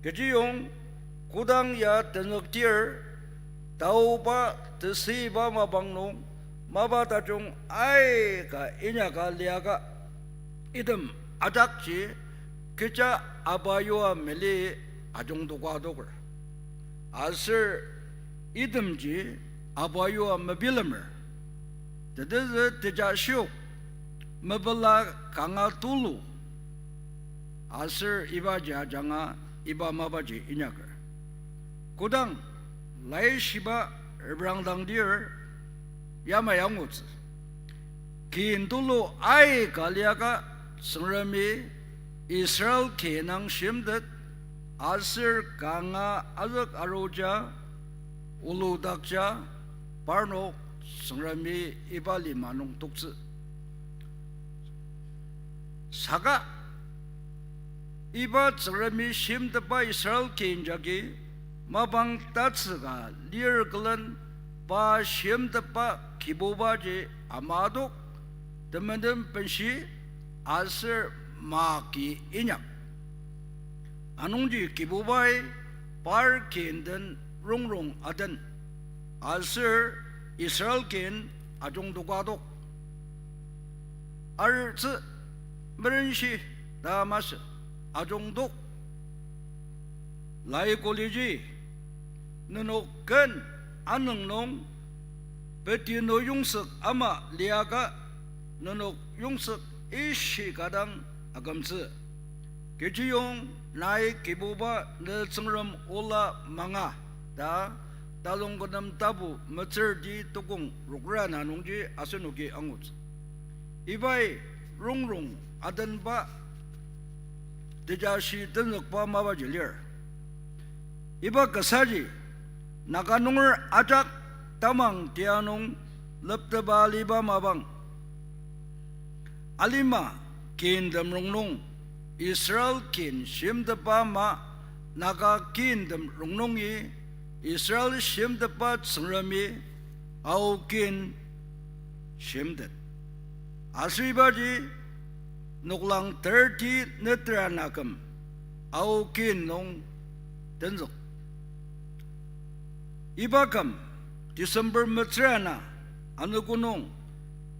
Kechiyong kodang ya tenüktir, taoba tesüiba mapang nung mapa tajung aika inyaka liaka, item ajakji kecha abayua meli ajungtoka adoker. Aser itemji abayua mebilemer. Tetezü teja shiok, mepela kanga tulu. Aser ibaji ajanga iba mapaji inyaker. Kodang laishiba reprangdang lir yamai angutsü. Kin tulu aika liaka Tsüngremi Israel kinang shimtet, aser kanga azük aruja, oludakja, parnok Tsüngremi iba lima nung toktsü. Saka iba Tsüngremi shimtetba Israel kin jagi mapang tatsüka lir külen pa shimtetba Kibubaji ama adok, temenen benshi aser maki inyak. Anungji Kibubai par kin den rongrong aden, aser Israel kin ajungtoka adok. Artsü merenshi ta masü ajungtok. Lai koliji, nenok ken anüng nung peti no yongzük ama liaka, nenok yongzük ishi ka dang akümtsü. Kechiyong nai Kibuba ne Tsüngrem ola manga ta Talongkenem tapu metsürti tukong rokra na nungji asenoki angutsü. Ibai rongrong adenba tejashi tenzükba mapaji lir. Iba kasaji Naga nunger ajak tamang tia nung lepteba aliba mapang. Alima kintem rongnung, Israel kin shimtetba ama, Naga kintem rongnungi, Israel shimtetba Tsüngremi Ao kin shimtet. Aser ibaji noklang thirty netra ana küm Ao kin nung tenzük. Iba küm December metsür ana anogo nung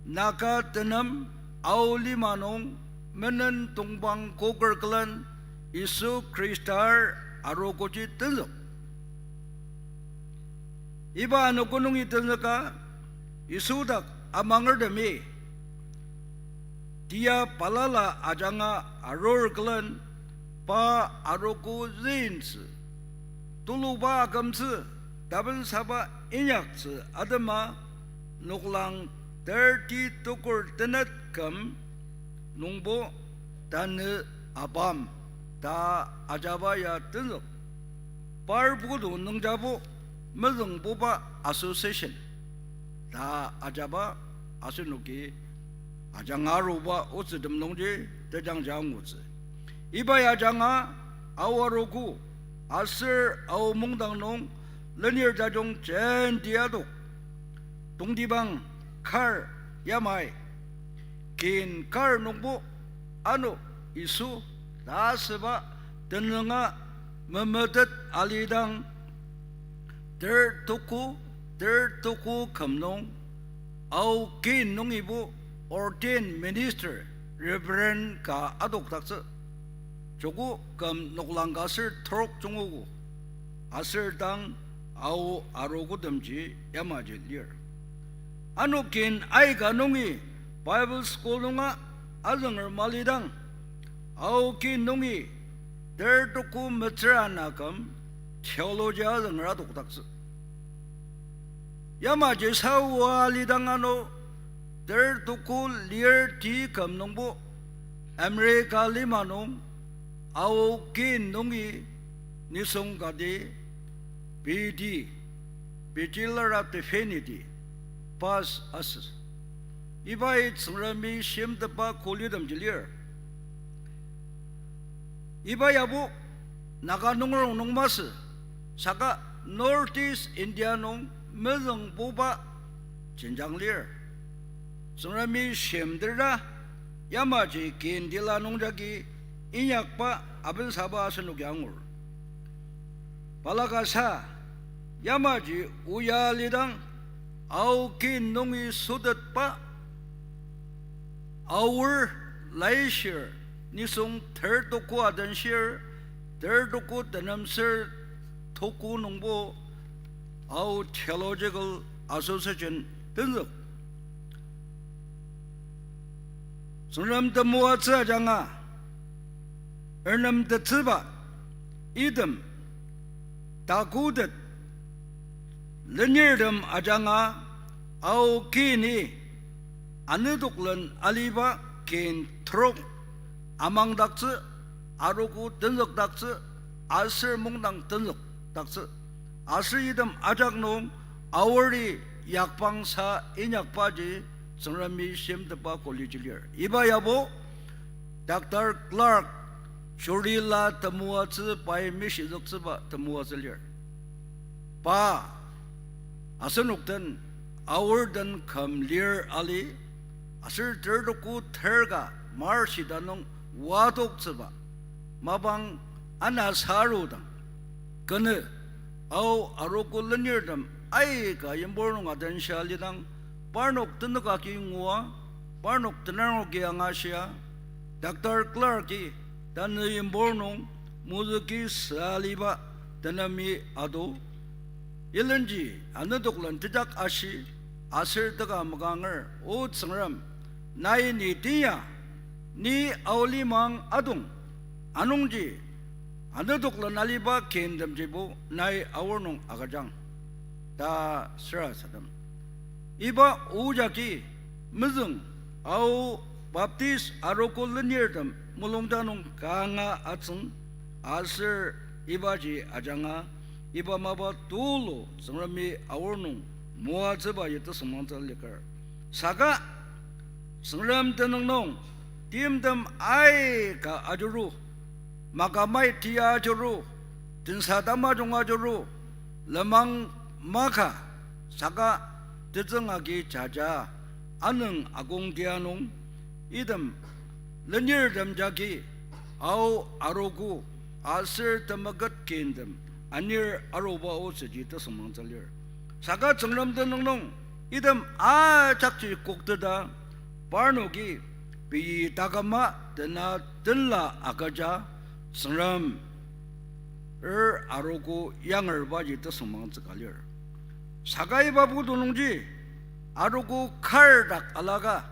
Naga tenem Ao lima nung menen tongpang koker külen Yisu Khristar arogoji tenzük. Iba anogo nungi tenzüka Yisu dak amangertemi tia balala ajanga arur külen pa arogo züintsü tuluba akümtsü tapensaba inyaktsü atema noklang thirty tukur tenet küm nungbo tanü abam ta ajaba ya tenzük. Par putu nungjabo mezüngbuba association ta ajaba asenoki ajanga aruba otsütem nungji tejangja angutsü. Iba ya ajanga Ao arogo aser Ao mungdang nung lenir tajung jenti adok. Tongtibang kar yamai, kin kar nungbo ano Yisu ta asüba tenünga memetet alidang, ter tuku, ter tuku küm nung, Ao kin nungibo ordained minister, reverend ka adokdaktsü. Joko küm noklang ka ser trok jungogo. Aser tang Ao arogotemji yamaji lir. Ano kin aika nungi Bible school nunga azünger malidang, Ao kin nungi ter tuku metsür ana küm theology azünger adokdaktsü. Yamaji saoa lidang ano ter tuku lir ti küm nungbo America lima nung Ao kin nungi nisung kati B D, Bachelor of Divinity, pass asü. Ibai Tsüngremi shimtetba kuli temji lir. Iba yabo Naga nunger nung masü, saka North East India nung mezüngbuba jenjang lir. Tsüngremi shimteta yamaji kin tila nungjagi inyakba abensaba asenoki angur. Balakasa yamaji oya lidang Ao kin nungi sütetba Aor laishir nisung ter tuku adenshir, ter tuku tenemser tuku nungbo Ao Theological Association tenzük. Tsüngrem temoatsü ajanga, ernem tetsüba, item, Takutet lenirtem ajanga, Ao kini anedoklen aliba kin trok amangdaktsü, arogo tenzükdaktsü, aser mungdang tenzükdaktsü. Aser item ajak nung Aori yakbangsa inyakbaji Tsüngremi shimtetba college lir. Iba yabo Doctor Clark shurila temoatsü pai mishizüktsüba temoatsü lir. Pa asenok den Aor den küm lir ali, aser tertoku terka March ita nung wadoktsüba mapang ana sarudang, kenü Ao arogo lenirtem aika yimbo nung adenshia lidang, parnok tenük agi ngua, parnok tenarok agi angashia, Doctor Clark-i tanü yimbo nung mozüki süa liba tenemi ado. Ilenji anedoklen tejak ashi, aser teka makanger, O Tsüngrem, nai ni tinya, ni Ao limang adong, anungji anedoklen aliba kintemjibo nai Aor nung agüjang, ta sarasadem. Iba o jagi mezüng Ao Baptist arogo lenirtem mulungja nung kanga atsüng, aser ibaji ajanga, iba mapa tulu Tsüngremi Aor nung moatsübaji tesüngmangtsü liker. Saka Tsüngrem tenüng nung timtem aika ajuru, makamai tia ajuru, tensa tamajung ajuru, lenmang maka, saka tetsüng agi jaja, anüng akongtia nung, item lenirtem jagi Ao arogo aser temeket kintem anir aruba otsüji tesüngmangtsü lir. Saka Tsüngrem tenüng nung item ajakji kokteta, parnoki pei taküma tena tenla agüja Tsüngrem er arogo yangerbaji tesüngmangtsü ka lir. Saka iba putu nungji arogo kar dak alaka,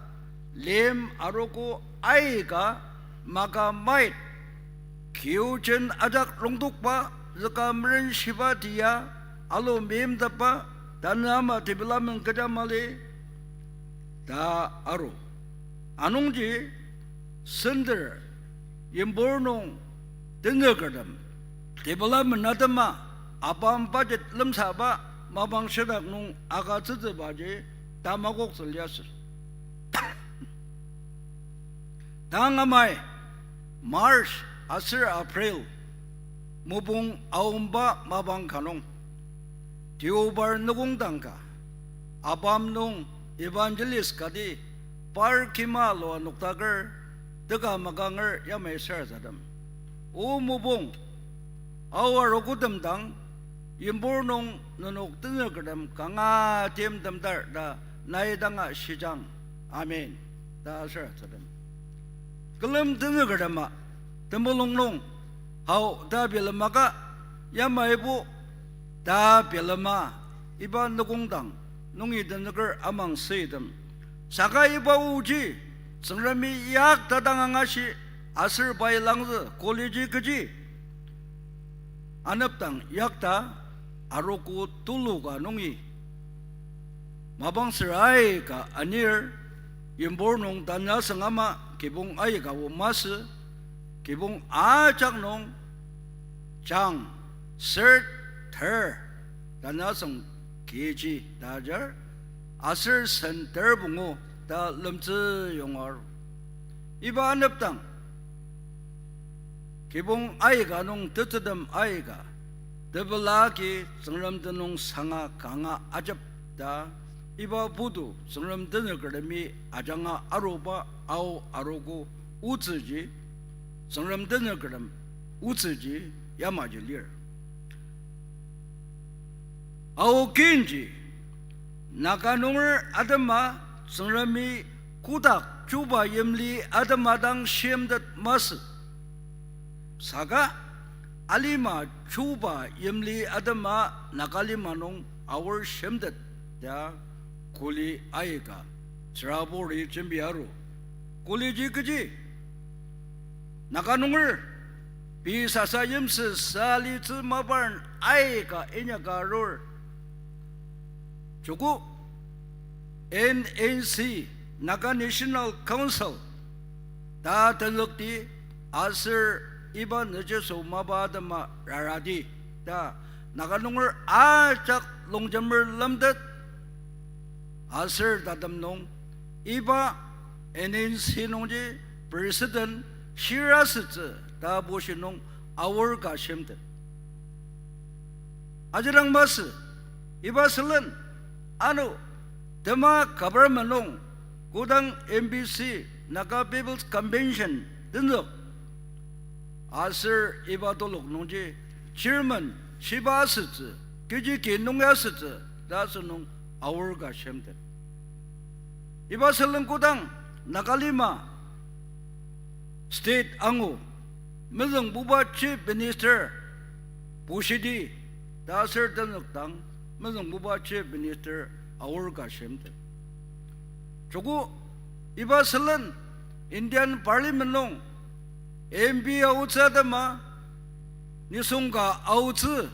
lim arogo aika, makamai, kiujen ajak rongtokba, züka merenshiba tia, alu meimtepba, tanü ama development kecha mali, ta aru. Anungji sender yimbur nung tenükertem development atema ABAM budget lemsaba mapang shidak nung agütsütsübaji tamakoktsü liasü. Tang amai March aser April mopung aomba mapang ka nung, Deobar nükongdang ka, ABAM nung evangelist kati par kima lua noktaker, teka makanger yamai sarasadem. O mopung, Ao arogotem dang, yimbur nung nenok tenükertem kanga timtemdar ta nai danga shijang. Amen, ta sarasadem. Külem tenükertema temulung nung hao ta bilema ka, yamaibo ta bilema, iba nükongdang nungi tenüker amang süitem. Saka iba oji Tsüngremi yakta dang angashi, aser pai langzü college kechi anepdang yakta arogo tulu ka nungi mapang süra aika anir, yimbur nung tanü asüng ama kibong aika o masü, kibong ajak nung jang, ser, ter, tanü asüng kechi ta ajar, aser sen ter pungu ta lemtsü yonga aru. Iba anepdang kibong aika nung tetsütem aika, tepela agi Tsüngrem tenüng sanga kanga ajep ta, iba putu Tsüngrem tenükertemi ajanga aruba Ao arogo otsüji, Tsüngrem tenükertem otsüji yamaji lir. Ao kinji, Naga nunger atema Tsüngremi kotak chuba yimli atema dang shimtet masü. Saka alima chuba yimli atema Naga lima nung Aor shimtet ta kuli aika tsüraburi jembi aru. Kuliji kechi, Naga nunger pei sasa yimsü sa litsü maparen aika inyaka arur. Joko N N C, Naga National Council ta tenzükti aser iba nüjisü mapa atema rarati ta Naga nunger ajak longjemer lemtet aser tatem nung iba N N C nungji president shira asütsü ta bushi nung aor ka shimtet. Ajidang masü, iba sülen, ano, tema government nung, kodang N P C, Naga People's Convention, tenzük. Aser iba telok nungji chairman shiba asütsü, kechi ki nung ya asütsü, ta asünung aor ka shimtet. Iba sülen kodang Nagalima state angu, mezüngbuba chief minister bushidi, ta aser tenzükdang mezüngbuba chief minister aor ka shimtet. Joko iba sülen Indian Parliament nung M P aotsü atema nisung ka aotsü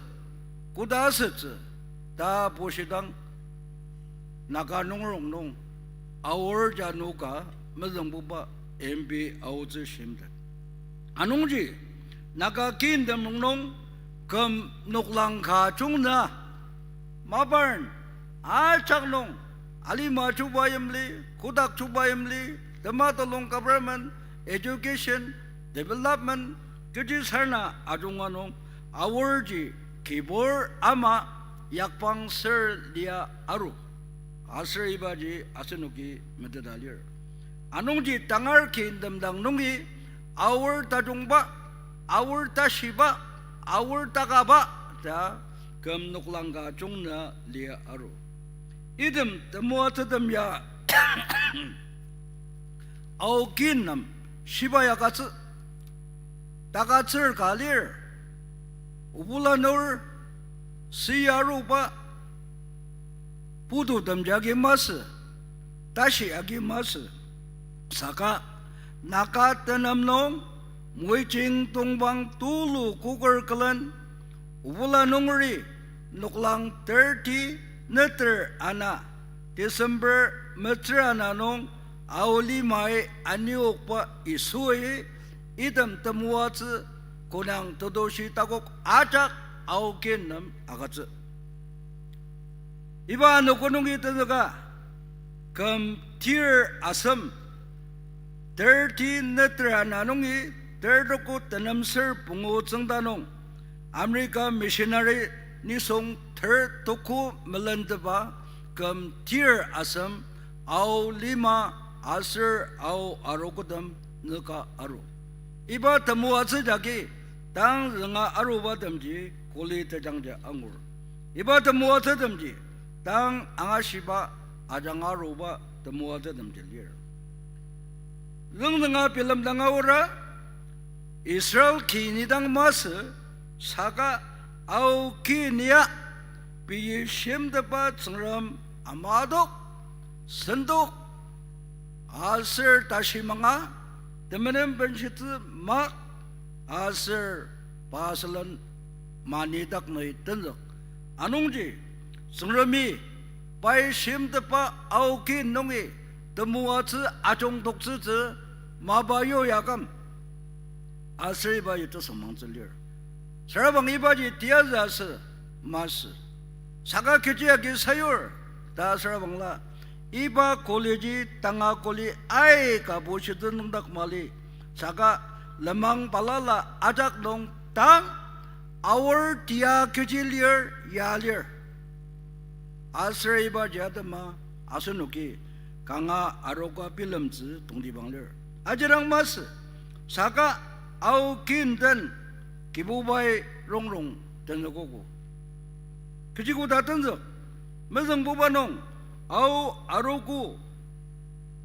koda asütsü ta bushidang Naga nunger rongnung aor jano ka mezüngbuba M P aotsü shimtet. Anungji Naga kintem rongnung küm noklang ka jungnü maparen ajak nung alima chuba yimli, kotak chuba yimli, tema telung government, education, development, kechi sarena ajunga nung aorji kibur ama yakpang ser lia aru. Aser ibaji asenoki meteta lir. Anungji tangar kintem dang nungi aor tajungba, aor tashiba, aor takaba ta küm noklang ka jungnü lia aru. Item temoatsütem ya Ao kin nem shiba yakatsü, takatsür ka lir, obulanur, si aruba, putu temji agi masü, tashi agi masü. Saka Naga tenem nung Moiching tongpang tulu koker külen, obula nungeri noklang thirty neter ana, December metsür ana nung Ao limai aniokba Yisui item temoatsü konang tetushi takok ajak Ao kin nem agütsü. Iba anogo nungi tenzüka, küm tir asem, thirty neter ana nungi, ter tuku tenemser pungu tsüngda nung, America missionary nisung ter tuku melentepa küm tir asem, Ao lima aser Ao arogotem nüka aru. Iba temoatsü jagi tang zünga arubatemji kuli tejangja angur. Iba temoatsütemji tang angashiba ajanga aruba temoatsütemji lir. Züngzünga bilemdang aora, Israel ki nidang masü, saka Ao ki nia pei shimteba Tsüngrem amadok, sendok, aser tashi manga, temenen benshitsü mak, aser pa sülen manidak nai tenzük. Anungji, Tsüngremi pai shimteba Ao ki nungi temoatsü ajungtoktsütsü mapa yoyaküm. Aser iba yitesüngmangtsü lir. Sürabang ibaji tiyazü asü masü. Saka kechi agi sayur ta sürabangla, iba koliji tanga koli aika bushitsü nüngdak mali. Saka lenmang balala ajak nung tang aor tia kechi lir ya lir. Aser ibaji atema asenoki kanga aroka bilemtsü tongtibang lir. Ajidang masü, saka Ao kin den Kibubai rongrong tenzükogo. Kechi koda tenzük, mezüngbuba nung, Ao arogo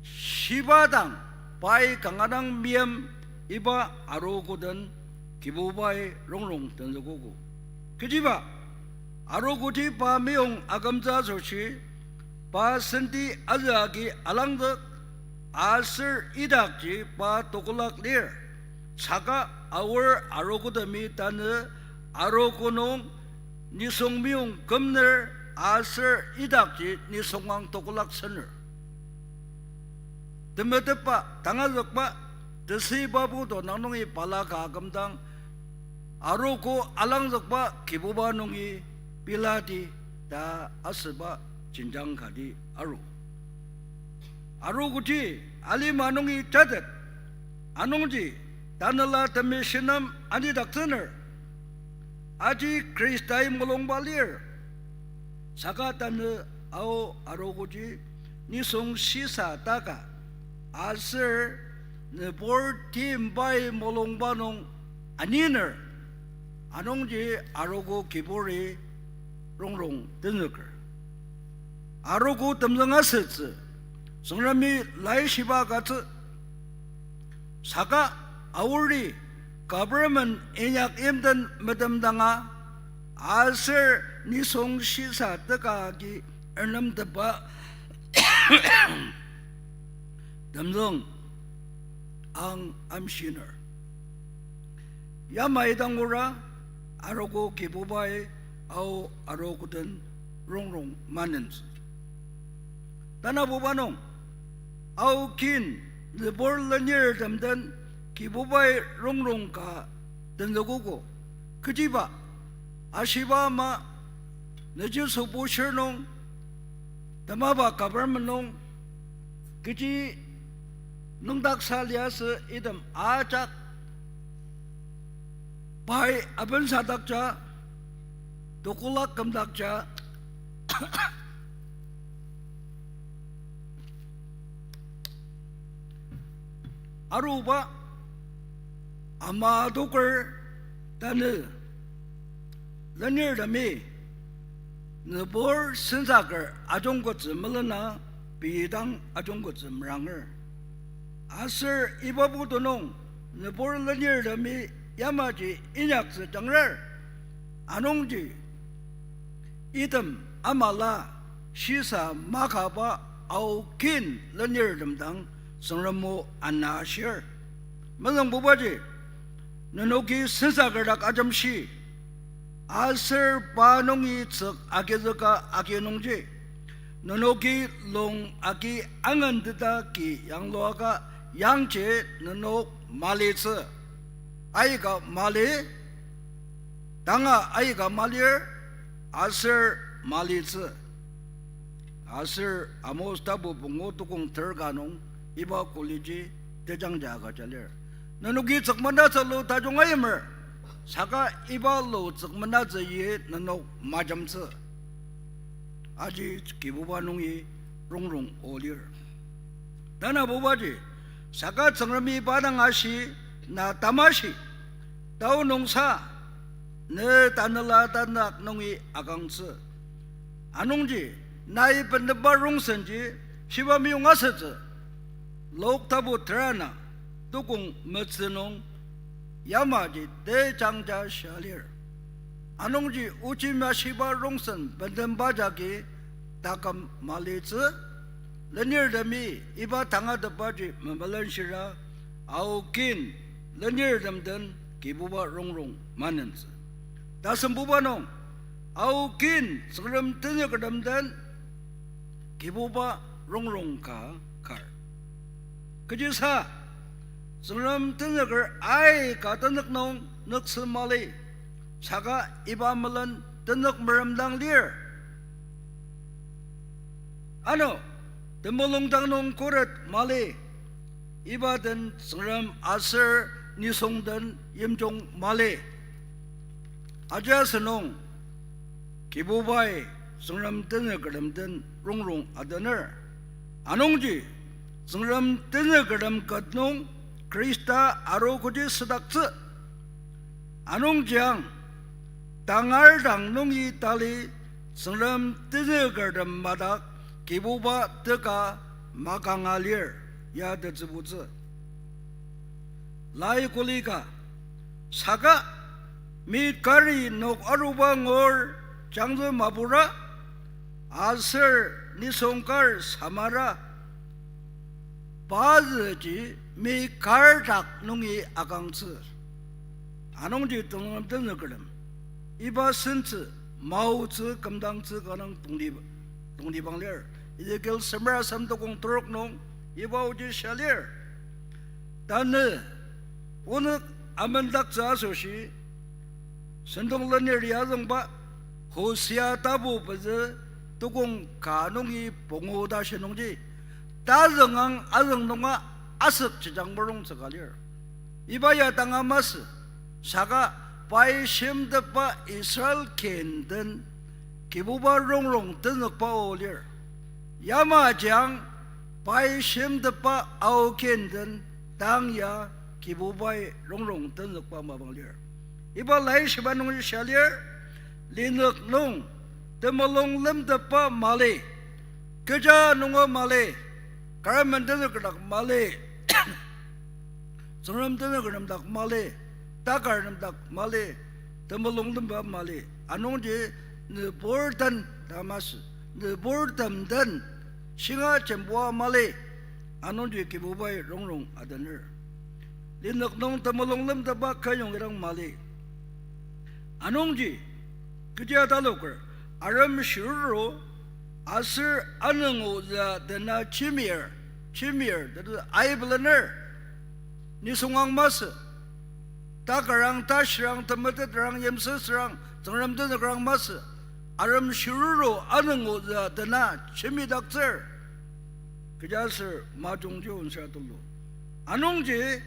shiba dang, pai kanga dang meim iba arogo den Kibubai rongrong tenzükogo. Kechiba, arogoji pa meyong akümtsü asoshi, pa senti azü agi alangzük, aser idakji pa tokolak lir. Saka Aor arogotemi tanü arogo nung nisung meyong kümner aser idakji nisungang tokolaksener. Temetetba, tangazükba, tesüiba putu nang nungi balaka akümdang, arogo alangzükba Kibuba nungi bilati ta asüba jenjang kati aru. Arogoji alima nungi jatet, anungji Tanela Temeshi nem anidaktsüner. Aji Khristai mulungba lir. Saka tanü Ao arogoji nisung shisa taka, aser nübur timbai mulungba nung aniner, anungji arogo kiburi rongrong tenzüker. Arogo temzüng asütsü, Tsüngremi laishiba agütsü. Saka Aori government inyak yimten metemdanga, aser nisung shisa teka agi ernemtepba temzüng ang amshiner. Yamai dang ora, arogo Kibubai Ao arogo den rongrong manentsü. Tanabuba nung, Ao kin nübur lenirtem den Kibubai rongrong ka tenzükogo. Kechiba, ashiba ama, nüji sübu shir nung, temaba government nung, kechi nüngdaksa liasü item ajak, pai abensadakja, tokolak kümdakja, aruba ama adoker tanü lenirtemi nübur sensaker ajungkettsü melena pei dang ajungkettsü meranger. Aser iba putu nung nübur lenirtemi yamaji inyaktsü jangrar. Anungji item amala shisa makaba Ao kin lenirtem dang Tsüngrem o ana ashir. Mezüngbubaji, nenoki sensaker dak ajemshi, aser pa nungi tsük agizüka agi nungji, nenoki lung agi anganteta ki yangluaka yangji nenok malitsü. Aika mali, tanga aika malir, aser malitsü. Aser Amos tapu pungu tukong ter ka nung iba kuliji tejangja agüja lir. Nenoki tsükmenatsü lu tajung aimer, saka iba lu tsükmenatsü yi nenok majemtsü. Aji Kibuba nungi rongrong o lir. Tanabubaji, saka Tsüngremi pa dang ashi, na tamashi, tao nungsa, ne tanela tanak nungi akangtsü. Anungji, nai bentemba rongsenji shiba meyong asütsü. Luk tapu tera ana, tukong metsü nung, yamaji tejangja shia lir. Anungji ochi mashiba rongsen bentemba jagi taküm malitsü, lenirtemi iba tangatetbaji memelenshira, Ao kin lenirtem den Kibuba rongrong manentsü. Tasembuba nung, Ao kin Tsüngrem tenzükertem den Kibuba rongrong ka kar. Kechisa, Tsüngrem tenzüker aika tenzük nung nüktsü mali, saka iba melen tenzük meremdang lir. Ano, temulung dang nung khuret mali, iba den Tsüngrem aser nisung den yimjung mali. Aji asünung, Kibubai Tsüngrem tenzükertem den rongrong adener. Anungji, Tsüngrem tenzükertem ket nung Khrista arogoji südaktsü. Anungjiang, tangar dang nungi tali Tsüngrem tenzükertem madak Kibuba teka makanga lir, ya tetsübutsü. Lai kuli ka, saka, mi kari nok aruba ngur jangzü mapura, aser nisung kar samara, pazüji mi kar dak nungi akangtsü. Anungji tenüng tenzükertem iba sentsü, maotsü, kümdangtsü kanga tongti, tongtibang lir. Ezekiel semer asem tukong trok nung iba oji shia lir. Tanü onük amendaktsü asoshi, sentong lenir ya azüngba, Hosea tapu pezü tukong ka nungi pungu tashi nungji, tazüngang azüng nunga asük jejang merongtsü ka lir. Iba ya tanga masü, saka pai shimtepba Israel kin den Kibuba rongrong tenzükba o lir. Yamaji ang pai shimtepba Ao kin den tang ya Kibubai rongrong tenzükba mapang lir. Iba laishiba nungji shia lir, linük nung temulung lemtepba mali, kecha nunga mali, karamen tenzüker dak mali, Tsüngrem tenzüker nem dak mali, takar nem dak mali, temulung lemba mali. Anungji nübur den ta masü, nüburtem den shinga jembua mali. Anungji Kibubai rongrong adener. Linük nung temulung lemtepba kayong idang mali. Anungji kechi ataloker, arem shiruru aser anengo za dena chimir, chimir, that is, aibelener. Nisung ang masü, takarang, tashirang, temetetrang, yimsüsürang, Tsüngrem tenzükrang masü, arem shiruru anengo za dena chimidaktsür. Kechiaser majungji onsür tulu. Anungji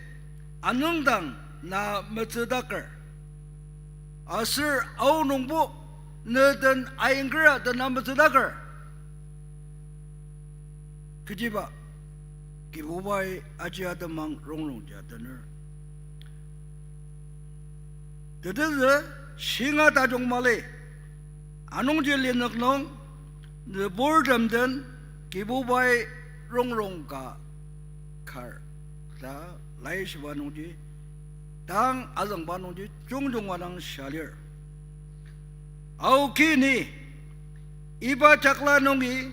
anüngdang na metsüdaker, aser aonungbo ne den ainger dena metsüdaker. Kechiba Kibubai aji atemang rongrongji adener. Tetezü shinga tajung mali. Anungji linük nung nüburtem den Kibubai rongrong ka kar ta laishiba nungji, tang azüngba nungji jungjunga dang shia lir. Ao kini iba jakla nungi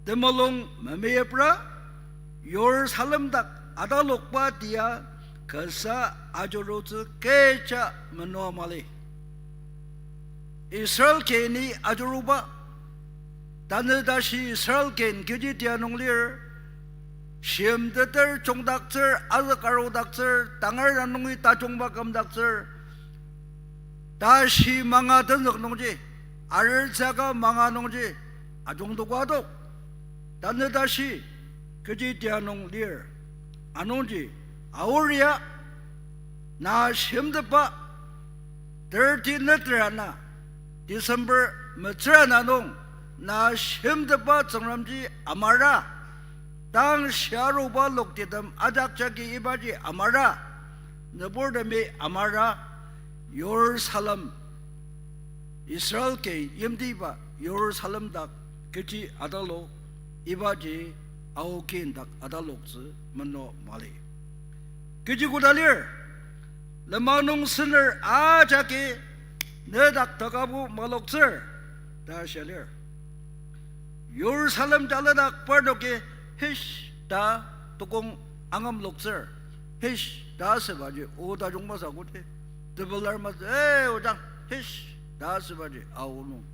temulung memeyipra Jerusalem dak atalokba tia kasa ajurutsü kecha menua mali. Israel kini ajuruba, tanü tashi Israel kin kechi tia nung lir, shimteter chungdaktsür, azük arudaktsür, tangar nungi tajungba kümdaktsür, tashi manga tenzük nungji, arertsaka manga nungji, ajungtoka tok. Tanü tashi kechi tia nung lir. Anungji, aor ya, na shimtepba, thirty neter ana, December metsür ana nung, na shimtepba Tsüngremji amara, tang shiaruba loktitem ajak jagi ibaji amara, nüburtemi amara, Jerusalem, Israel kin yimtiba Jerusalem dak kechi atalok, ibaji Ao kin dak ataloktsü meno mali. Kechi koda lir, lenmang nung sener ajaki ne dak takabo maloktsür ta shia lir. Jerusalem jala dak parnoki hish ta tokong angamloktsür. Hish ta asübaji o tajung masü koda. Tebelar masü, eh, ojang, hish ta asübaji aonung.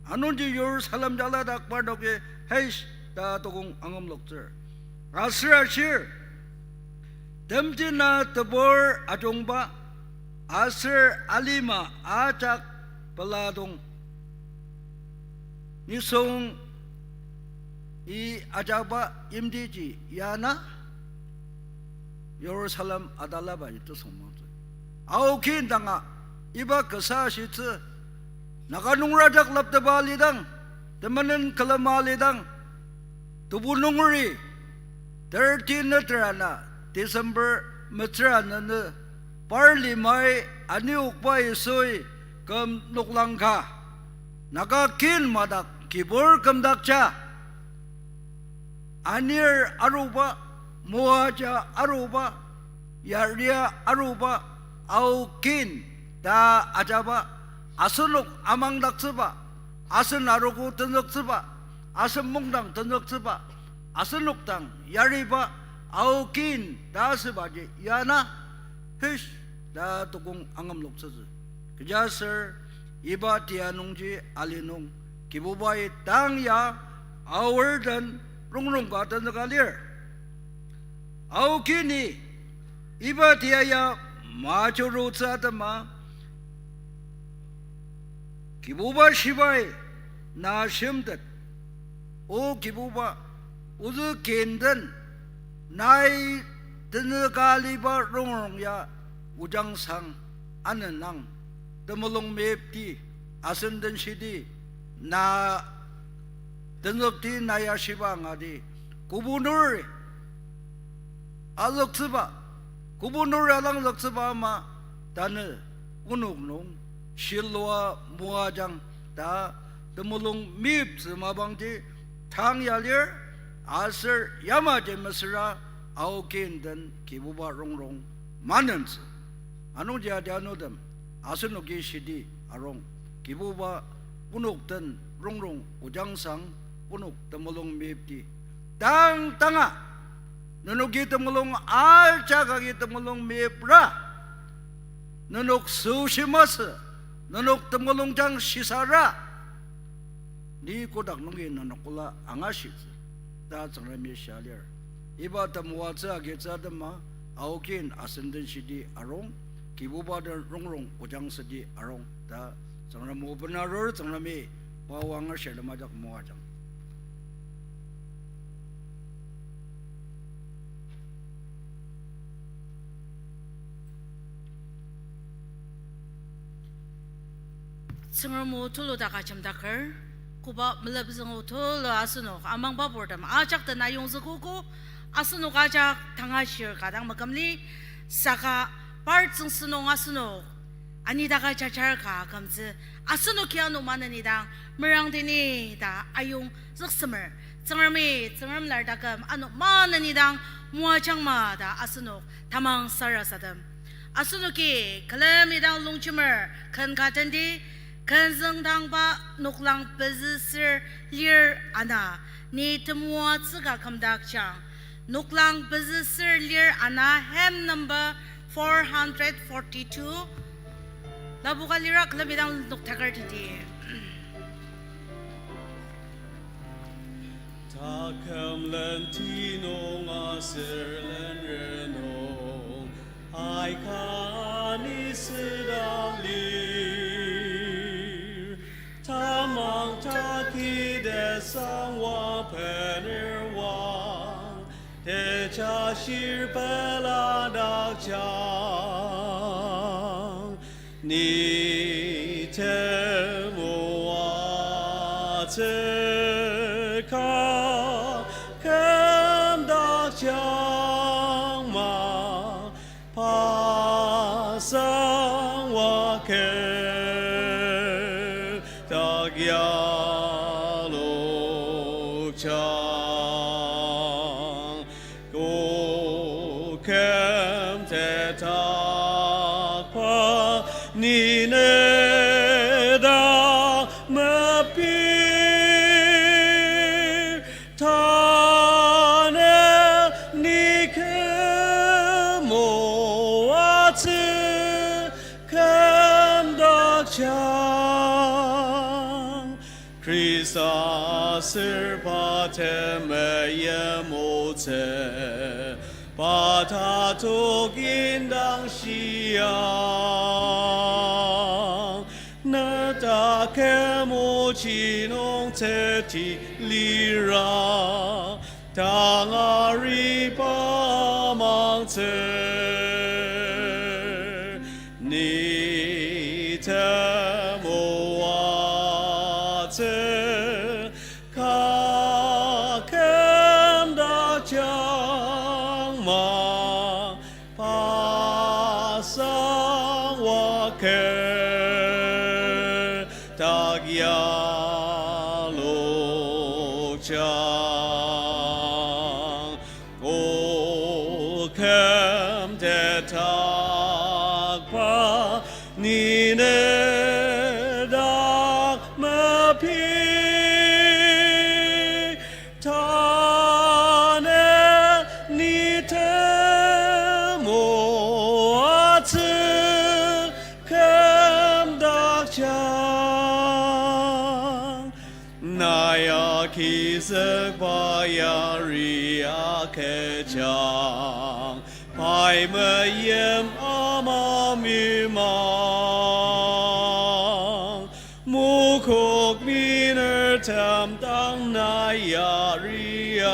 Anungji Jerusalem jala dak parnoki hish ta tokong angamloktsür. Aser ashir, temjina tebur ajungba, aser alima ajak peladong. Nisungi ajaba yimtiji yana, Jerusalem atalaba ji tesüngmangtsü. Ao kin danga iba kasa shitsü, Naga nungra jak lapteba alidang, temenen külema alidang, tebu nungri, thirty neter ana, December metsür ana nü, par limai aniokba Yisui küm noklang ka, Naga kin madak kibur kümdakja, anir aruba, moaja aruba, yaria aruba, Ao kin ta ajaba, asenok amangdaktsüba, asen arogo tenzüktsüba, asen mungdang tenzüktsüba, asenok dang yariba, Ao kin ta asübaji yana, hish ta tukong angemloktsütsü. Kechiaser iba tia nungji ali nung Kibubai tang ya aor den rongrong ka tenzüka lir. Ao kini iba tia ya majurutsü atema, Kibuba shibai na shimtet. O Kibuba, ozü kin den nai tenzüka aliba rongrong ya ojangsang anenang, temulung meyipti, asen den shidi, na tenzükti na ya shiba angati, kübok nuri azüktsüba, kübok nuri alangzüktsüba ama tanü onok nung shilua moajang ta temulung meyiptsü mapangji tang ya lir, aser yamaji mesüra Ao kin den Kibuba rongrong manentsü. Anungji adianutem, asenoki shidi arung, Kibuba onok den rongrong ojangsang, onok temulung meyipti. Tang tanga, nenoki temulung ajak agi temulung meyipra, nenok süshi masü, nenok temulung jang shisara, ni kotak nungi nenok ola angashitsü ta Tsüngremi shia lir. Iba temoatsü agitsü atema, Ao kin asen den shidi arung, Kibuba den rongrong ojang südi arung ta Tsüngrem o bena arur. Tsüngremi pa o angar shia lema ajak moajang. Tsüngrem o tulu dak ajemdaker, koba melepzüng o tulu asenok amangba purtem ajak den ayongzükogo, asenok ajak tangashir ka dang makümli, saka par tsüngsü nung asenok anidaka jajar ka kümtsü, asenoki ano maneni dang merangdini ta ayongzüksemer. Tsüngremi, Tsüngrem lar taküm ano maneni dang moajangma ta asenok tamang sarasadem. Asenoki külemi dang longjemer ken ka tendi, ken züngdangba noklang pezü ser lir ana, ni temoatsü ka kümdakjang. Noklang pezü ser lir ana, hymn number four hundred forty-two. Lapoka lira külemi dang noktaker tendi. Taküm lenti nung aser lenre nung, aika ni süda lir. Tamang taki tesangwa bener wang, tejashir peladakjang. Ni temoatsü ka kümdakjang ma, pasang waker dak yalokjang. Koküm tetakba ni ne dak mepir, tanü ni kü moatsü kümdakjang. Khrista aser pa temeim otsü, pa tatok indang shiang. Ne taküm ochi nung teti lira, tangariba mangtsü. Ni temoatsü ka kümdakjang ma, pasang waker dak yalokjang. Koküm tetakba ni ne dak mepir, tanü ni Izükba yari agüjang, pai meim ama mimang. Mokok minirtem dang na yariang,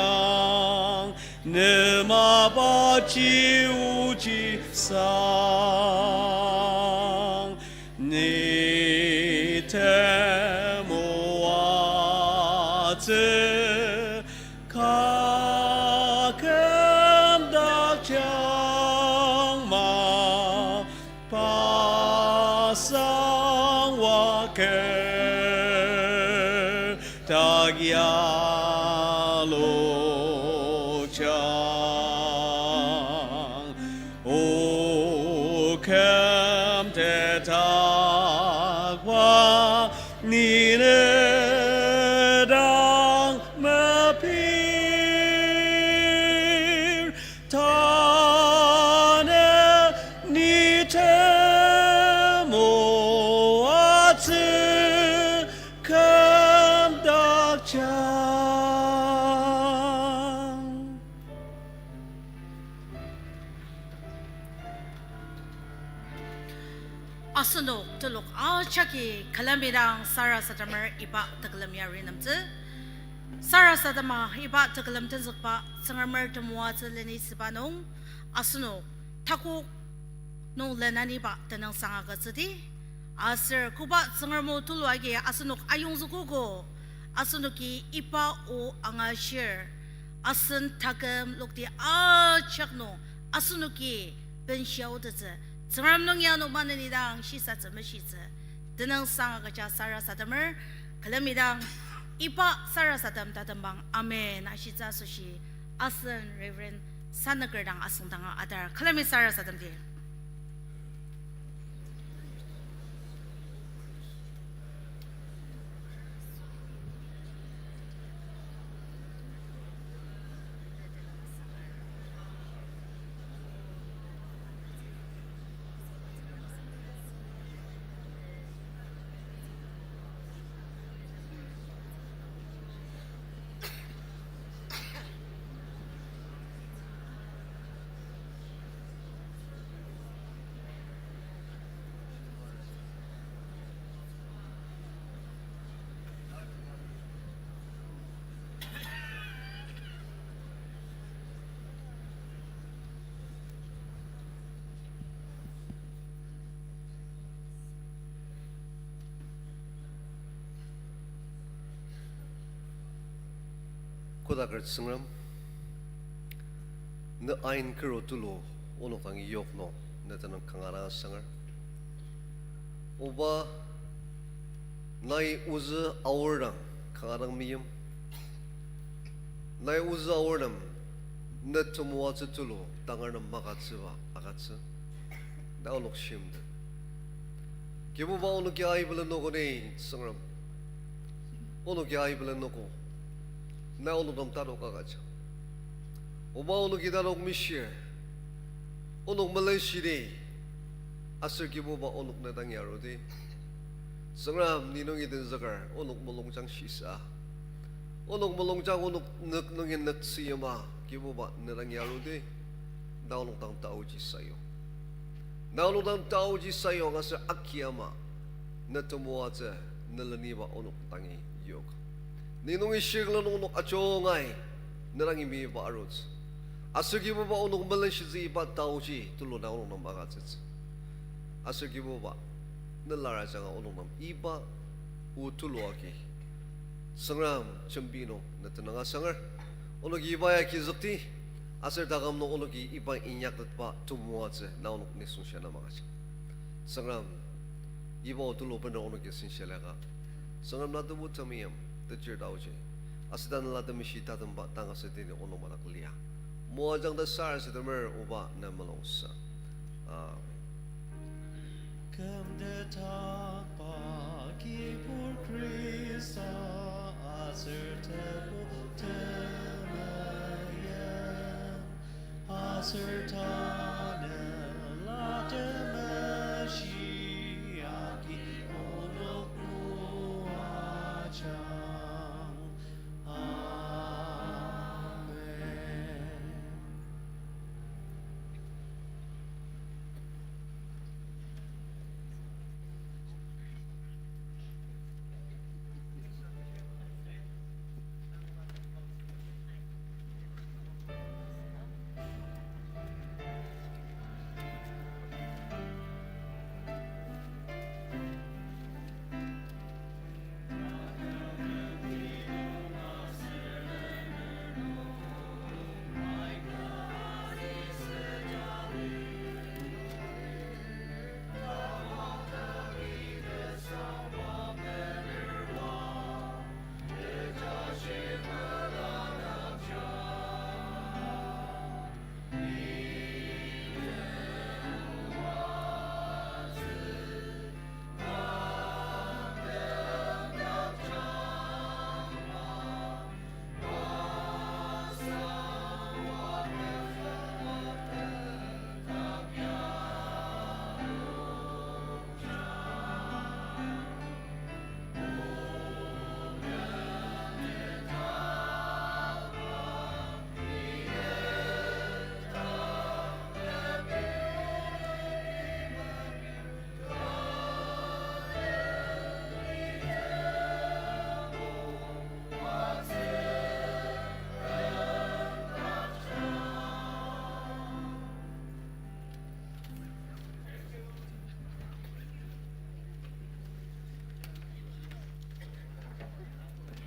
ne mapaji oji sang. Ni temoatsü ka kümdakjang ma, pasang waker dak yalokjang. O küm tetakba ni ne dang mepir, tanü ni temoatsü kümdakjang. Asenok telok ajaki külemidang sarasademer iba tekülem yari nemtsü. Sarasadema iba tekülem tenzükba Tsüngremer temoatsü lenisüba nung asenok takok nung lenaniba tenüngsang agütsüdi. Aser koba Tsüngrem o tulu agi asenok ayongzükogo, asenoki iba o angashir, asen taküm lokti ajak nung asenoki benshia aotettsü, Tsüngrem nung ya nung maneni dang shisatsü meshitsü tenüngsang agüja sarasademer. Külemidang iba sarasadem tatembang amen ashitsü asoshi asen Reverend Sanüker dang asüngdanga atar. Külemi sarasademdi. Kodaker Tsüngrem, ne ain kero tulu onok dangi yok nung ne tenüng kanga dang asanger. Oba, nai ozü aor dang kanga dang meim. Nai ozü aor nem ne temoatsü tulu tangar nem magütsüba agütsü. Na onok shimtet. Kibuba, onoki aibelen noko ni, Tsüngrem. Onoki aibelen noko. Na onok nem tatok agüja. Oba, onoki tatok mishir. Onok melenshidi. Aser Kibuba, onok ne dang yarudi. Tsüngrem, ni nungi tenzüker onok mulungjang shisa. Onok mulungjang onok nük nungi nüktsü yima, Kibuba, ne dang yarudi. Na onok dang taoji sayu. Na onok dang taoji sayu aser aki ama ne temoatsü ne leniba onok dangi yok. Ni nungi shirlong onok ajungai ne dangi miba arutsü. Aser Kibuba, onok melenshitsü iba taoji tulu na onok nem agütsütsü. Aser Kibuba, ne lar ajanga onok nem iba o tulu agi Tsüngrem jembi nung ne tenüng asanger. Onoki iba ya agizükdi, aser taküm nung onoki iba inyaktetba temoatsü na onok nisung shia nem agüja. Tsüngrem, iba o tulu bena onoki senshia liaka, Tsüngrem, na tebu temeim tejir taoji, aser tanela temeshi tatemba tang aser tini onok madak lia. Moajang ta sarasademer oba ne mulungsa. Amen. Kümtetakba Kibur Khrista, aser Tebu temeim, aser ta